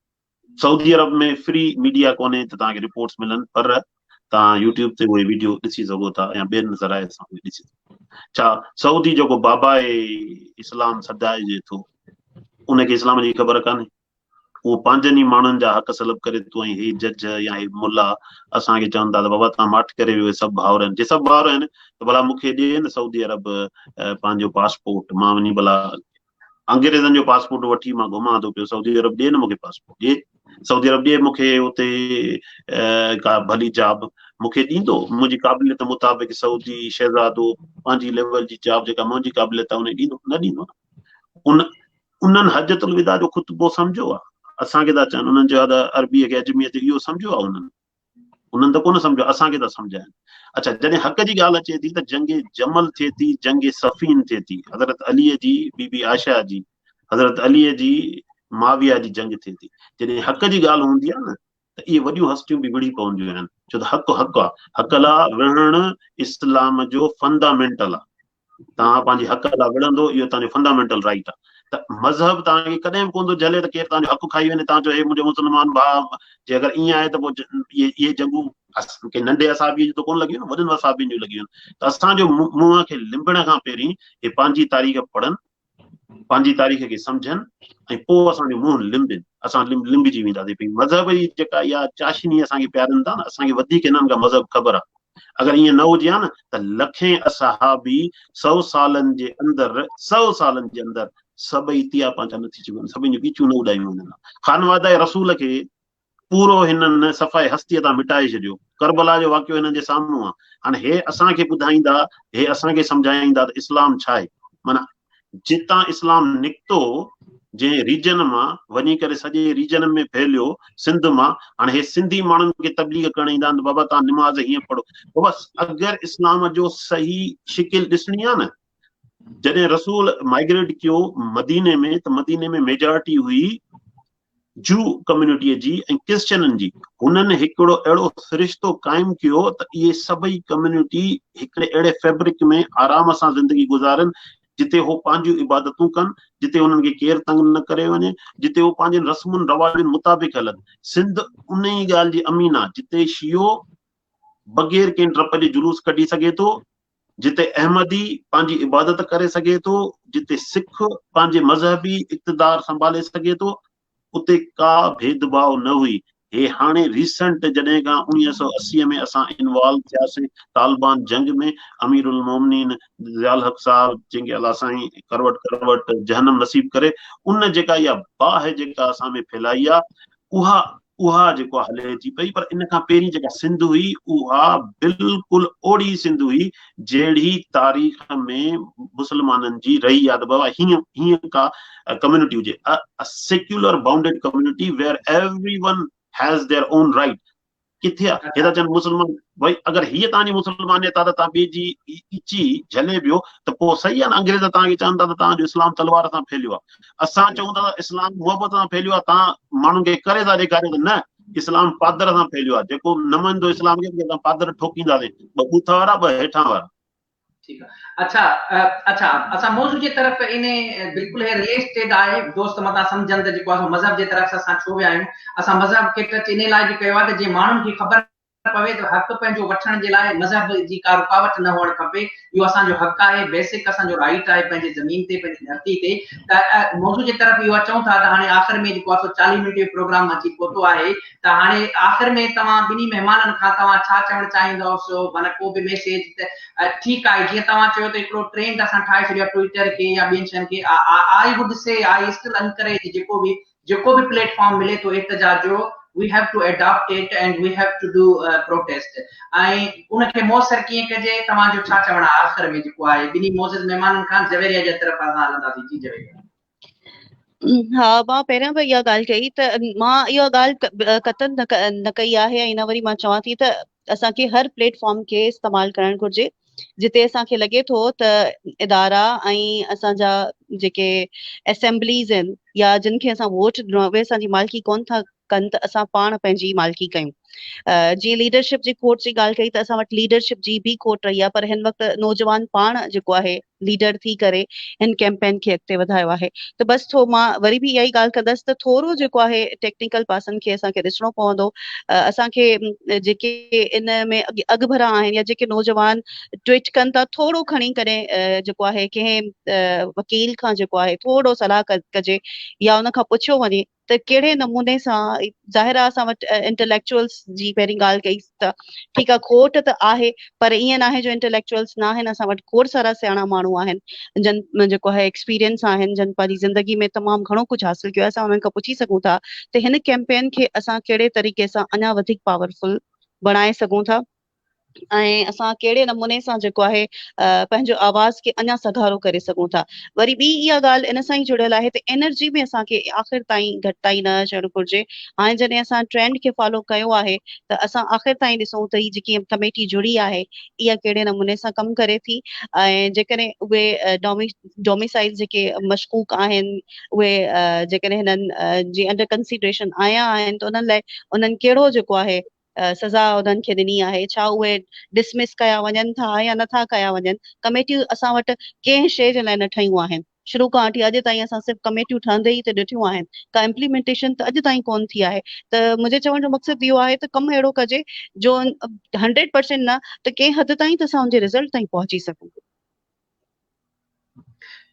سعودي عرب ۾ فري ميڊيا ڪونهي ته توهان کي رپورٽس ملن پر توهان يوٽيوب تي اهي ويڊيو ڏسي سگهو ٿا يا ٻين ذرائع سان اهي ڏسي سگهو ڇا سعودي جيڪو بابا اسلام سڏائجي ٿو ان کي اسلام جي خبر ڪانهي اهو پنهنجن ئي ماڻهن جا حق سلب ڪري ٿو ۽ هي جج يا هي ملا اسان کي چون ٿا ته بابا توهان ماٺ ڪري ويو سڀ ڀائر آهن جي سڀ ڀائر آهن ته ڀلا مون کي ڏي نه سعودي عرب پنهنجو پاسپورٽ مان وڃي ڀلا انگريزن جو پاسپورٽ وٺي مان گهمان ٿو پيو سعودي عرب ڏي نه مونکي پاسپورٽ ڏي سعودي عرب ڏي مونکي اتي ڪا ڀلي جاب مونکي ڏيندو منهنجي قابليت مطابق سعودي شهزادو پنهنجي ليول جي جاب جيڪا منهنجي قابليت آهي ان ڏيندو نه ڏيندو ان انهن حجت الوداع جو خطبو سمجهيو آهي اسان کي ٿا چون انهن چيو ته عربي کي عجمي تي اهو سمجهيو آهي انهن انهن ته ڪونه سمجهيو اسان کي ٿا سمجهائن. اڇا جڏهن حق جي ڳالهه اچي ٿي ته جنگ جمل ٿئي ٿي، جنگ صفين ٿئي ٿي، حضرت علي جي بي بي عائشه جي، حضرت علي جي معاويه جي جنگ ٿئي ٿي. جڏهن حق جي ڳالهه هوندي آهي نه ته اهي وڏيون هستيون به وڙهي پونديون آهن، ڇو ته حق حق آهي، حق لا وڙهڻ اسلام جو فندامينٽل آهي. توهان پنهنجي حق لاء وڙهندو اهو توهان جو فنڊامينٽل رائيٽ آهي ته مذهب توهان کي ڪڏهن به ڪونه ٿو جهلي ته ڪير توهان جو حق کائي وڃي توهان چئو هي منهنجو مسلمان ڀاء جي اگر ائين آهي ته پوء اهي اهي جنگون ڪنهن ننڍي اصحابي جون ته ڪونه لڳيون وڏن اصحابين جون لڳيون ته اسان جو منهن کي لنبڻ کان پهرين هي پنهنجي تاريخ پڙهن پنهنجي تاريخ کي سمجهن ۽ پوء اسان جو منهن لنبن اسان لنبجي وينداسين پئي مذهب جي جيڪا اها چاشني اسان کي پيارن ٿا نه اسان کي وڌيڪ هنن کان مذهب خبر آهي اگر ائين نه هجي ها نه ته لکين اصحابي سو سالن جي اندر سو سالن جي اندر سڀئي تيا پانچا نه ٿي چڪا سڀني جون ڳچيون نه اڏايون وڃن ها. خانواده رسول کي پورو هنن صفحه هستيء تان مٽائي ڇڏيو. ڪربلا جو واقعو هنن جي سامهون آ. هاڻي هي اسان کي ٻڌائيندا، هي اسان کي سمجهائيندا ته اسلام ڇا آهي؟ معنيٰ جتان اسلام نڪتو جنهن ريجن مان وڃي ڪري سڄي ريجن ۾ ڦهليو سنڌ مان هاڻي هي سنڌي ماڻهن کي تبليغ ڪرڻ ايندا آهن ته بابا توهان نماز هيئن پڙهو بابا اگر اسلام جو صحيح شڪل ڏسڻي آهي نه جڏهن رسول مائگريٽ ڪيو مديني ۾ ته مديني ۾ ميجارٽي هئي جو ڪميونٽيء جي ۽ ڪرسچنن جي، هنن هڪڙو اهڙو سرشتو قائم ڪيو ته اهي سڀئي ڪميونٽي هڪڙي اهڙي فيبرڪ ۾ آرام سان زندگي گذارن جتي هو پنهنجون عبادتون ڪن، جتي انهن کي ڪير تنگ نه ڪري وڃي، جتي هو پنهنجين رسمن رواجن مطابق هلن. سنڌ انهي ڳالهه جي امين آ، جتي شيعو بغير ڪنهن ڊپ جي جلوس ڪڍي سگهي ٿو، جتي احمدي پنهنجي عبادت ڪري سگهي ٿو، جتي سک پنهنجي مذهبي اقتدار سنڀالي سگهي ٿو، اتي ڪا ڀيد ڀاء نه هئي. هي هاڻي ريسنٽ جڏهن کان 1980 ۾ اسان انوالو ٿياسين طالبان جنگ ۾ امير المومنين ضياء الحق صاحب جنهن کي الله سائين ڪروٽ ڪروٽ جهنم نصيب ڪري ان جيڪا اها باهه جيڪا اسان ۾ ڦهلائي آ اها اها جيڪو هلي ٿي پئي پر ان کان پهرين جيڪا سنڌ هئي اها بلڪل اوڙي سنڌ هئي جهڙي تاريخ ۾ مسلمانن جي رهي آ ته بابا هيئن هيئن ڪا ڪميونٽي هجي a secular bounded community where everyone has their own right ڪٿي آ هي ٿا چون مسلمان ڀائي اگر هيء توهان جي مسلمانيت آ ته توهان ٻئي جي ڳچي جهلي پيو ته پوء صحيح آ نه انگريز توهان کي چون ٿا ته توهان جو اسلام تلوار سان ڦهليو آ اسان چئون ٿا ته اسلام محبت سان ڦهليو آ توهان ماڻهن کي ڪري ٿا ڏيکاريو ته نه اسلام پادر سان ڦهليو آهي جيڪو نه مڃندو اسلام کي اسان پادر ٺوڪينداسين ٻه ٻوٿ وارا ٻه هيٺان وارا. ٺيڪ آ اڇا اڇا اسان موضوع جي طرف ان بلڪل هي رليٽيڊ آهي دوست متان سمجهن ته جيڪو آهي مذهب جي طرف اسان ڇو ويا آهيون اسان مذهب کي ٽچ انهي لاء به ڪيو آهي ته جيئن ماڻهن کي خبر پوي ته حق پنهنجو وٺڻ جي لاء مذهب جي ڪا رڪاوٽ نه هئڻ کپي اهو اسان جو حق آهي بيسڪ اسان جو رائيٽ آهي پنهنجي زمين تي پنهنجي ڌرتي تي ته موضوع جي طرف اهو اچون ٿا ته هاڻي آخر ۾ جيڪو آهي سو 40 منٽ جو پروگرام اچي پهتو آهي ته هاڻي آخر ۾ توهان ٻنهي مهمانن کان توهان ڇا چوڻ چاهيندؤ سو معنيٰ ڪو به ميسيج ته ٺيڪ آهي جيئن توهان چيو ته هڪڙو ٽرينڊ اسان ٺاهي ڇڏيو آهي ٽوئيٽر کي يا ٻين شين کي I would say I still encourage جيڪو به جيڪو به پليٽ فارم ملي ٿو احتجاج جو we have to adopt it and we have to do protest ۽ ان کي موثر ڪيئن ڪجي توهان جو ڇا چوڻ آهي آخر ۾ جيڪو آهي ٻنهي معزز مهمانن کان جويريا جي طرف اسان هلنداسين جي جويريا. ها مان پهريان به اها ڳالهه ڪئي ته مان اها ڳالهه قطعن نه ڪئي آهي ۽ نه وري مان چوان ٿي ته اسان کي هر پليٽ فارم کي استعمال ڪرڻ گهرجي جتي اسان کي لڳي ٿو ته ادارا ۽ اسان جا جيڪي اسيمبليز آهن يا جن کي اسان ووٽ ڏنو آهي اهي اسان جي مالڪي ڪون ٿا ڪن ته اسان پاڻ پنهنجي مالڪي ڪيون جيئن ليڊرشپ جي کوٽ جي ڳالهه ڪئي ته اسان وٽ ليڊرشپ جي به کوٽ رهي آهي پر هن وقت نوجوان پاڻ جيڪو آهي ليڊر ٿي ڪري هن ڪيمپين کي اڳتي وڌايو آهي ته بس ٿو مان وري به اها ئي ڳالهه ڪندس ته ٿورو جيڪو آهي ٽيڪنيڪل پاسن کي اسان کي ڏسڻو پوندو اسان کي جيڪي ان ۾ اڳڀرا آهن يا جيڪي نوجوان ٽوئيٽ ڪن ٿا ٿورو کڻي ڪڏهن جيڪو آهي ڪنهن وڪيل کان جيڪو آهي ٿورو صلاح ڪجي يا ان کان پڇيو وڃي ته ڪهڙي نموني سان ظاهر آهي اسان وٽ انٽليڪچوئلس جي پهرين ڳالهه ڪئي ته ٺيڪ آهي کوٽ ته آهي پر ائين ناهي جو انٽليڪچوئلس نه آهن اسان وٽ کوڙ سارا سياڻا ماڻهو آهن جن جيڪو آهي ايڪسپيرينس آهن جن پنهنجي زندگي ۾ تمام گهڻو ڪجهه حاصل ڪيو آهي اسان انهن کان پڇي سگهون ٿا ته هن ڪيمپين کي اسان ڪهڙي طريقي سان اڃا وڌيڪ پاورفل بڻائي سگهون ٿا ۽ اسان ڪهڙي نموني سان جيڪو آهي پنهنجو آواز کي اڃا سگهارو ڪري سگهون ٿا وري ٻي اها ڳالهه ان سان ئي جڙيل آهي ته انرجي ۾ اسان کي آخر تائين گهٽتائي نه اچڻ گهرجي هاڻي جڏهن اسان ٽرينڊ کي فالو ڪيو آهي ته اسان آخر تائين ڏسون ته هي جيڪي ڪميٽي جڙي آهي اها ڪهڙي نموني سان ڪم ڪري ٿي ۽ جيڪڏهن اهي ڊوميسائل جيڪي مشڪوڪ آهن اهي جيڪڏهن هنن جي انڊر ڪنسيڊريشن آيا آهن ته انهن لاء انهن ڪهڙو جيڪو آهي سزا انهن کي ڏني آهي، ڇا اهي ڊسمس ڪيا وڃن ٿا يا نه ٿا ڪيا وڃن، ڪميٽيون اسان وٽ ڪنهن شيء جي لاء نه ٺهيون آهن، شروع کان وٺي اڄ تائين اسان صرف ڪميٽيون ٺهندي ئي ته ڏٺيون آهن، ڪا امپليمينٽيشن ته اڄ تائين ڪونه ٿي آهي ته منهنجي چوڻ جو مقصد اهو آهي ته ڪم اهڙو ڪجي جو 100% نه ته ڪنهن حد تائين ته اسان ان جي رزلٽ تائين پهچي سگهون.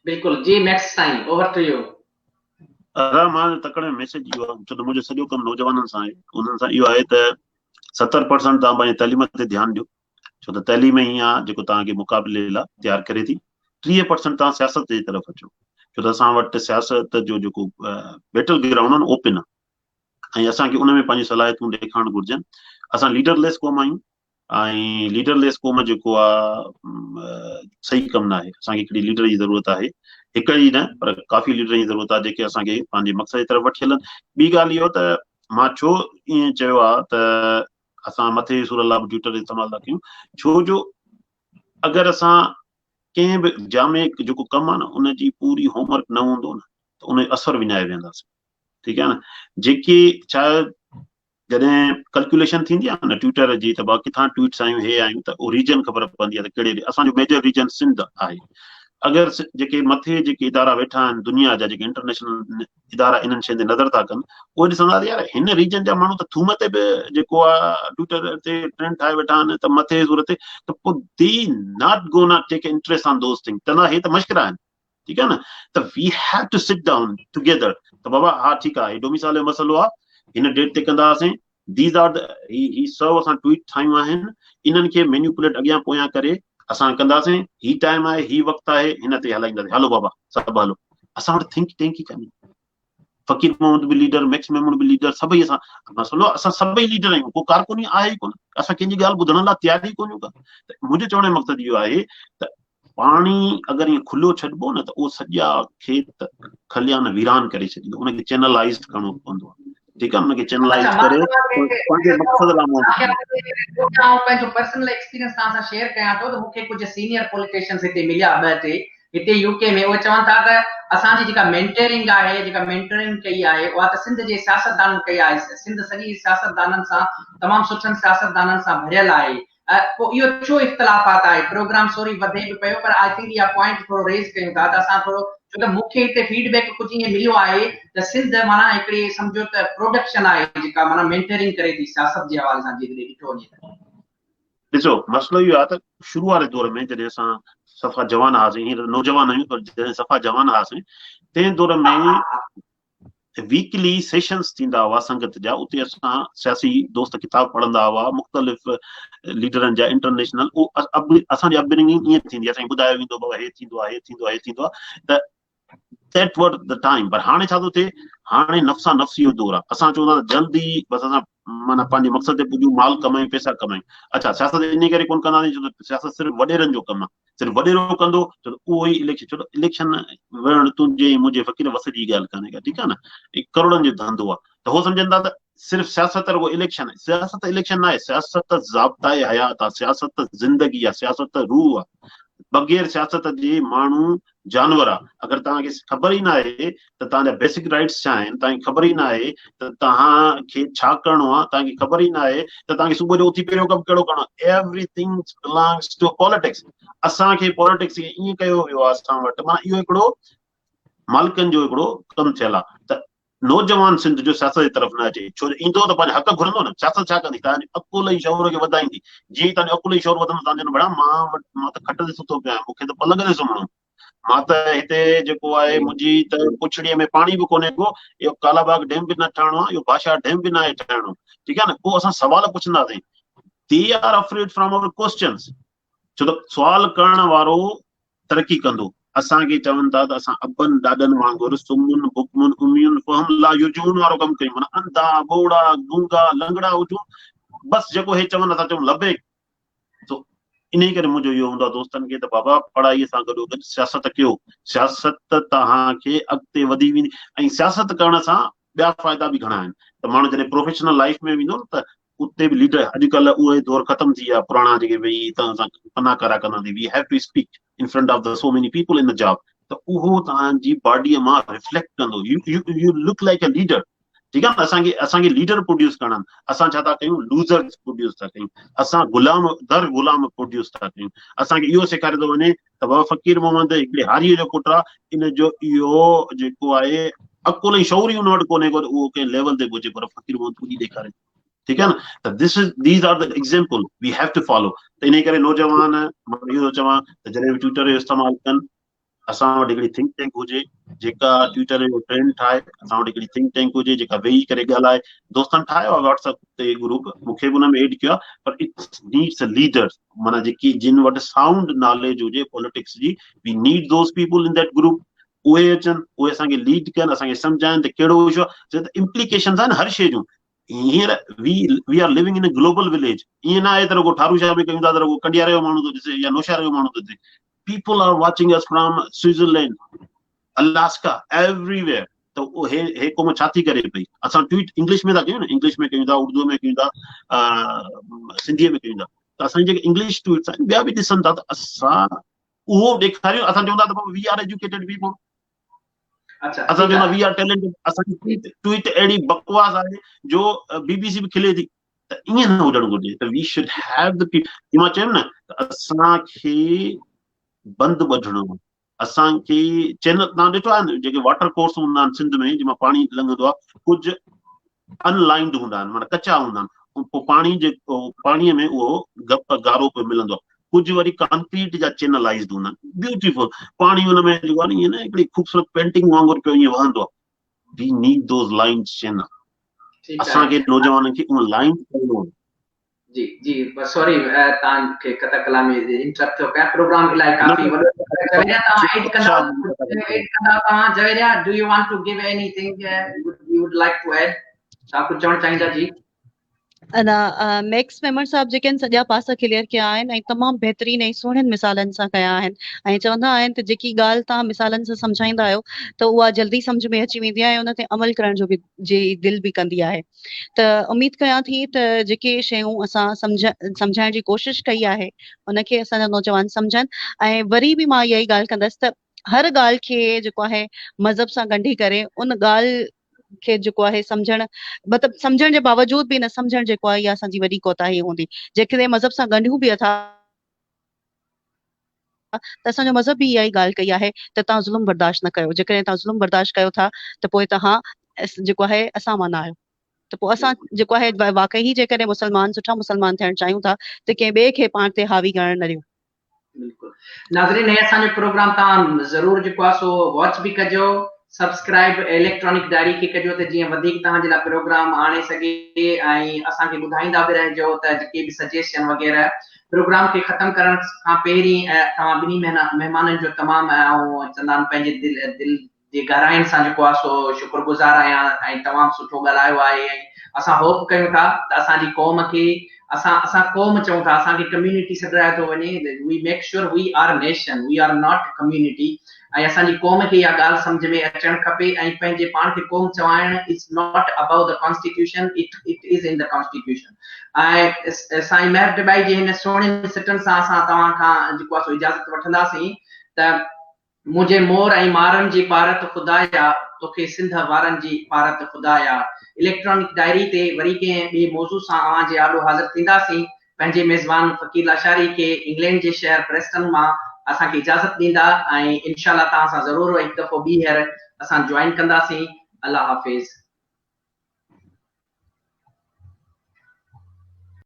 بلڪل جي ميڪس سائين اوور ٽو يو. ادا مان جو تڪڙ ۾ ميسيج اهو آهي ڇو ته منهنجو سڄو ڪم نوجوانن سان آهي انهن سان اهو آهي ته 70% توهان پنهنجي تعليم تي ڌيان ڏيو ڇو ته تعليم ئي آهي جيڪو توهان کي مقابلي لاء تيار ڪري ٿي 30% توهان سياست جي طرف اچو ڇو ته اسان وٽ سياست جو جيڪو بيٽل گرائونڊ آهي اوپن آهي ۽ اسان کي ان ۾ پنهنجون صلاحيتون ڏيکارڻ گهرجن اسان ليڊر ليس قوم آهيون ۽ ليڊر ليس قوم جيڪو آ صحيح ڪم ناهي اسان کي هڪڙي ليڊر جي ضرورت آهي هڪ ئي نه پر ڪافي ليڊر جي ضرورت آهي جيڪي اسان کي پنهنجي مقصد جي طرف وٺي هلن ٻي ڳالهه اهو ته مان ڇو ائين چيو آ ته اسان مٿي سور الله به ٽوئٽر استعمال ٿا ڪيون ڇو جو اگر اسان ڪنهن به جامع جيڪو ڪم آ نه ان جي پوري هوم ورڪ نه هوندو نه ته ان جو اثر وڃائي ويهنداسين ٺيڪ آ نه جيڪي ڇا جڏهن ڪلڪيوليشن ٿيندي آهي نه ٽوئٽر جي ته با ڪٿان ٽوئٽس آيون هي آيون ته اهو ريجن خبر پوندي آهي ته ڪهڙي اسان جو ميجر ريجن سنڌ آهي. اگر جيڪي مٿي جيڪي ادارا ويٺا آهن دنيا جا جيڪي انٽرنيشنل ادارا انهن شين تي نظر ٿا ڪن اهي ڏسندا ته يار هن ريجن جا ماڻهو ته ٿوم تي به جيڪو آهي ٽوئٽر تي ٽرينڊ ٺاهي ويٺا آهن ته مٿي زور تي ته پوء they not gonna take interest on those thing چوندا هي ته مشڪرا آهن ٺيڪ آهي نه ته we have to sit down together ته بابا ها ٺيڪ آهي ڊوميسائل جو مسئلو آهي هن ڊيٽ تي ڪنداسين these are the هي هي سو اسان ٽوئيٽ ٺاهيون آهن انهن کي مينيپوليٽ اڳيان پويان ڪري اسان ڪنداسين هي ٽائيم آهي هي وقت آهي هن تي هلائينداسين هلو بابا سڀ هلو اسان وٽ ٿنڪ ٽينڪ ئي ڪانهي فقير محمد به ليڊر ميڪس ميمڻ به ليڊر سڀئي اسان مسئلو اسان سڀئي ليڊر آهيون ڪو ڪارڪن ئي آهي ئي ڪونه اسان ڪنهن جي ڳالهه ٻڌڻ لاء تيار ئي ڪونهيون ڪا ته منهنجو چوڻ جو مقصد اهو آهي ته پاڻي اگر ائين کليو ڇڏبو نه ته اهو سڄا کيت کليان ويران ڪري ڇڏيندو ان کي چينلائز ڪرڻو پوندو ٺيڪ آهي ان کي چينلائز ڪري پنهنجي مقصد لاء آئون پنهنجو پرسنل ايڪسپيرينس توهان سان شيئر ڪيان ٿو ته مون کي ڪجهه سينيئر پوليٽيشنز هتي مليا ٻه ٽي هتي يو ڪي ۾ اهي چون ٿا ته اسان جي جيڪا مينٽيرنگ آهي جيڪا مينٽرنگ ڪئي آهي اها ته سنڌ جي سياستدانن ڪئي آهي سنڌ سڄي سياستدانن سان تمام سٺن سياستدانن سان ڀريل آهي پوء اهو ڇو اختلافات آهي پروگرام سوري وڌي به پيو پر I think اها پوائنٽ ٿورو ريز ڪيون ٿا ته اسان ٿورو ڇو ته مون کي هتي فيڊ بيڪ ڪجهه ائين مليو آهي ته سنڌ معنيٰ هڪڙي سمجهو ته پروڊڪشن آهي جيڪا معنيٰ مينٽيرنگ ڪري ٿي سياست جي حوالي سان جيڪڏهن ڏٺو وڃي ته. ڏسو مسئلو اهو آهي ته شروع واري دور ۾ جڏهن اسان صفا جوان هئاسين هينئر نوجوان آهيون پر جڏهن صفا جوان هئاسين تنهن دور ۾ ويڪلي سيشنز ٿيندا هئا سنگت جا اتي اسان سياسي دوست ڪتاب پڙهندا هئا مختلف ليڊرن جا انٽرنيشنل اسان جي اپبرنگنگ ائين ٿيندي اسان کي ٻڌايو ويندو بابا هي ٿيندو آهي هي ٿيندو آهي هي ٿيندو آهي ته that were the time پر هاڻي ڇا ٿو ٿئي هاڻي نفسا نفسي جو دور آهي اسان چون ٿا ته جلدي بس اسان معنيٰ پنهنجي مقصد تي پڄون مال ڪمايون پئسا ڪمايون اڇا سياست ان ڪري ڪون ڪنداسين ڇو ته سياست صرف وڏيرن جو ڪم آهي صرف وڏيرو ڪندو ڇو ته اهو ئي اليڪشن ڇو ته اليڪشن وڙهڻ تنهنجي ۽ منهنجي فقير وس جي ڳالهه ڪانهي ڪا ٺيڪ آهي نه ڪروڙن جو ڌنڌو آهي ته هو سمجهن ٿا ته صرف سياست رڳو اليڪشن آهي سياست اليڪشن نه آهي سياست ضابطه حيات آهي سياست زندگي آهي سياست روح آهي بغير سياست جي ماڻهو جانور آ اگر توهان کي خبر ئي ناهي ته توهان جا بيسڪ رائٽس ڇا آهن توهان کي خبر ئي ناهي ته توهان کي ڇا ڪرڻو آ توهان کي خبر ئي ناهي ته توهان کي صبح جو اٿي پهريون ڪم ڪهڙو ڪرڻو آ everything belongs to politics اسان کي پاليٽڪس کي ائين ڪيو ويو آ اسان وٽ معنيٰ اهو هڪڙو مالڪن جو هڪڙو ڪم ٿيل آ ته نوجوان سنڌ جو سياست جي طرف نه اچي ڇو جو ايندو ته پنهنجا حق گهرندو نه سياست ڇا ڪندي توهان جي عقل ۽ شعور کي وڌائيندي جيئن ئي توهان جو عقل ۽ شعور وڌندو توهان چوندو ڀيڻا مان وٽ مان ته کٽ تي ستو پيو آهيان مون کي ته پلنگ تي سمهڻو مان ته هتي جيڪو آهي منهنجي ته پڇڙيء ۾ پاڻي به ڪونهي ڪو اهو ڪالا باغ ڊيم به نه ٺهڻو آهي اهو بادشاهه ڊيم به ناهي ٺهڻو ٺيڪ آهي نه پوء اسان سوال پڇنداسين they are afraid from our questions ڇو ته سوال ڪرڻ وارو ترقي ڪندو. اسان کي چون ٿا ته اسان ابن ڏاڏن وانگر صمن بڪمن عمي فهم لا يرجعون وارو ڪم ڪيون معنيٰ انڌا، ٻوڙا، گونگا، لنگڙا هجون بس جيڪو هي چون اسان چئون لبيڪ. سو انهي ڪري منهنجو اهو هوندو آهي دوستن کي ته بابا پڙهائي سان گڏو گڏ سياست ڪيو سياست توهان کي اڳتي وڌي ويندي ۽ سياست ڪرڻ سان ٻيا فائدا به گهڻا آهن ته ماڻهو جڏهن پروفيشنل لائيف ۾ ويندو نه ته اتي به ليڊر اڄڪلهه اهي دور ختم ٿي ويا پراڻا جيڪي ويهي توهان سان پنا ڪارا ڪندا ٿي we have to speak in front of the so many people in the job ته اهو توهان جي باڊي مان ريفليڪٽ ڪندو you you you look like a leader ٺيڪ آهي نه اسان کي اسان کي ليڊر پروڊيوس ڪرڻا آهن اسان ڇا ٿا ڪيون لوزرز پروڊيوس ٿا ڪيون اسان غلام در غلام پروڊيوس ٿا ڪيون اسان کي اهو سيکاريو ٿو وڃي ته بابا فقير محمد هڪڙي هاريء جو پٽ آهي ان جو اهو جيڪو آهي عقل ۽ شعور ئي ان وٽ ڪونهي ڪو ته اهو ڪنهن ليول تي پهچي پر فقير محمد پڄي ڏيکاري ٺيڪ آهي نه ته this is these are the example we have to follow ته انهي ڪري نوجوان مان اهو ٿو چوان ته جڏهن به ٽوئٽر جو استعمال ڪن اسان وٽ هڪڙي ٿنڪ ٽينڪ هجي جيڪا ٽوئٽر جو ٽرينڊ ٺاهي اسان وٽ هڪڙي ٿنڪ ٽينڪ هجي جيڪا ويهي ڪري ڳالهائي دوستن ٺاهيو آهي واٽس اپ تي گروپ مون کي به ان ۾ ايڊ ڪيو آهي پر it needs a leader معنيٰ جيڪي جن وٽ سائونڊ ناليج هجي پوليٽڪس جي we need those people in that group اهي اچن اهي اسان کي ليڊ ڪن اسان کي سمجهائن ته ڪهڙو اشو آهي ڇو ته امپليڪيشنز آهن هر شيء جون هينئر we we are living in a global village ائين نه آهي ته رڳو ٺارو شاهه ۾ ڪيون ٿا ته رڳو ڪنڊياري جو ماڻهو ٿو ڏسي يا نوشهري جو ماڻهو ٿو ڏسي people are watching us from Switzerland Alaska everywhere ته هي هي قوم ڇا ٿي ڪري پئي اسان ٽوئيٽ انگلش ۾ ٿا ڪيون نه انگلش ۾ ڪيون ٿا اردو ۾ ڪيون ٿا سنڌي ۾ ڪيون ٿا ته اسان جيڪي انگلش ٽوئيٽس آهن ٻيا به ڏسن ٿا ته اسان اهو ڏيکاريون اسان چون ٿا ته وي آر ايجوڪيٽيڊ پيپل اسان چون ٿا وي آر ٽيلنٽ اسان جي ٽوئيٽ ٽوئيٽ اهڙي بڪواس آهي جو بي بي سي به کلي ٿي ته ائين نه هجڻ گهرجي ته we should have the people مان چيم نه ته اسان کي بند ٻڌڻو. اسان کي چينل توهان ڏٺو آهي نه جيڪي واٽر ڪورس هوندا آهن سنڌ ۾ جنهن مان پاڻي لنگهندو آهي ڪجهه ان لائنڊ هوندا آهن معنيٰ ڪچا هوندا آهن پوء پاڻي جيڪو پاڻي ۾ اهو گپ گارو پيو ملندو آهي ڪجهه وري ڪانڪريٽ جا چينلائزڊ هوندا آهن بيوٽيفل پاڻي ان ۾ جيڪو آهي نه ائين نه هڪڙي خوبصورت پينٽنگ وانگر پيو ائين وهندو آهي we need those lined channel اسان کي نوجوانن کي اهو لائنڊ ڪرڻو آهي جي جي بس سوري تان کي قطع ڪلامي انٽرپٽ ٿيو ڪيان پروگرام الائي ڪافي وڏو جويريا توهان ايڊ ڪندا ايڊ ڪندا توهان Javeria do you want to give anything you would like to add توهان ڪجهه چوڻ چاهيندا جي ادا ميڪس ميمڻ صاحب جيڪي آهن سڄا پاسا ڪليئر ڪيا آهن ۽ تمام بهترين ۽ سهڻين مثالن سان ڪيا آهن ۽ چوندا آهن ته جيڪي ڳالهه توهان مثالن سان سمجهائيندا آهيو ته اها جلدي سمجهه ۾ اچي ويندي آهي ۽ ان تي عمل ڪرڻ جو به جي دل به ڪندي آهي ته اميد ڪيان ٿي ته جيڪي شيون اسان سمجھ سمجهائڻ جي ڪوشش ڪئي آهي ان کي اسان جا نوجوان سمجهن ۽ وري به مان اها ئي ڳالهه ڪندس ته هر ڳالهه کي جيڪو آهي مذهب سان ڳنڍي ڪري ان ڳالهه کي جيڪو آهي سمجهڻ مطلب سمجهڻ جي باوجود به نه سمجهڻ جيڪو آهي اها اسان جي وڏي ڪوتاهي هوندي جيڪڏهن مذهب سان ڳنڍيون به اٿا ته اسان جو مذهب به اها ئي ڳالهه ڪئي آهي ته توهان ظلم برداشت نه ڪيو جيڪڏهن توهان ظلم برداشت ڪيو ٿا ته پوء توهان جيڪو آهي اسان مان نه آهيو ته پوء اسان جيڪو آهي واقعي جيڪڏهن مسلمان سٺا مسلمان ٿيڻ چاهيون ٿا ته ڪنهن ٻئي کي پاڻ تي حاوي ڪرڻ نه ڏيون. بلڪل ناظرين هي اسان جو پروگرام توهان ضرور جيڪو آهي سو واچ به ڪجو سبسڪرائب اليڪٽرانڪ ڊائري کي ڪجو ته جيئن وڌيڪ توهان جي لاء پروگرام آڻي سگهي ۽ اسان کي ٻڌائيندا به رهجو ته جيڪي به سجيشن وغيره پروگرام کي ختم ڪرڻ کان پهرين توهان ٻنهي مهمانن جو تمام آئون چندان پنهنجي دل دل جي گهراين سان جيڪو آهي سو شڪر گذار آهيان ۽ تمام سٺو ڳالهايو آهي ۽ اسان هوپ ڪيون ٿا ته اسان جي قوم کي اسان اسان قوم چئون ٿا اسان کي ڪميونٽي سڏرايو ٿو وڃي we make sure we are nation we are not community ۽ اسان جي قوم کي اها ڳالهه سمجهه ۾ اچڻ کپي ۽ پنهنجي پاڻ کي قوم چوائڻ is not above the constitution it it is in the constitution ۽ سائين مهر ڊٻائي جي هن سهڻين سٽن سان اسان توهان کان جيڪو آهي سو اجازت وٺنداسين ته منهنجي مور ۽ مارن جي پارت خدايا توکي سنڌ وارن جي پارت خدايا اليڪٽرانڪ ڊائري تي وري ڪنهن ٻئي موضوع سان اوهان جي آڏو حاضر ٿينداسين پنهنجي ميزبان فقير لاشاري کي انگلينڊ جي شهر پريسٽن مان اسان کي اجازت ڏيندا ۽ انشاء الله توهان سان ضرور هڪ دفعو ٻيهر اسان جوائن ڪنداسين الله حافظ.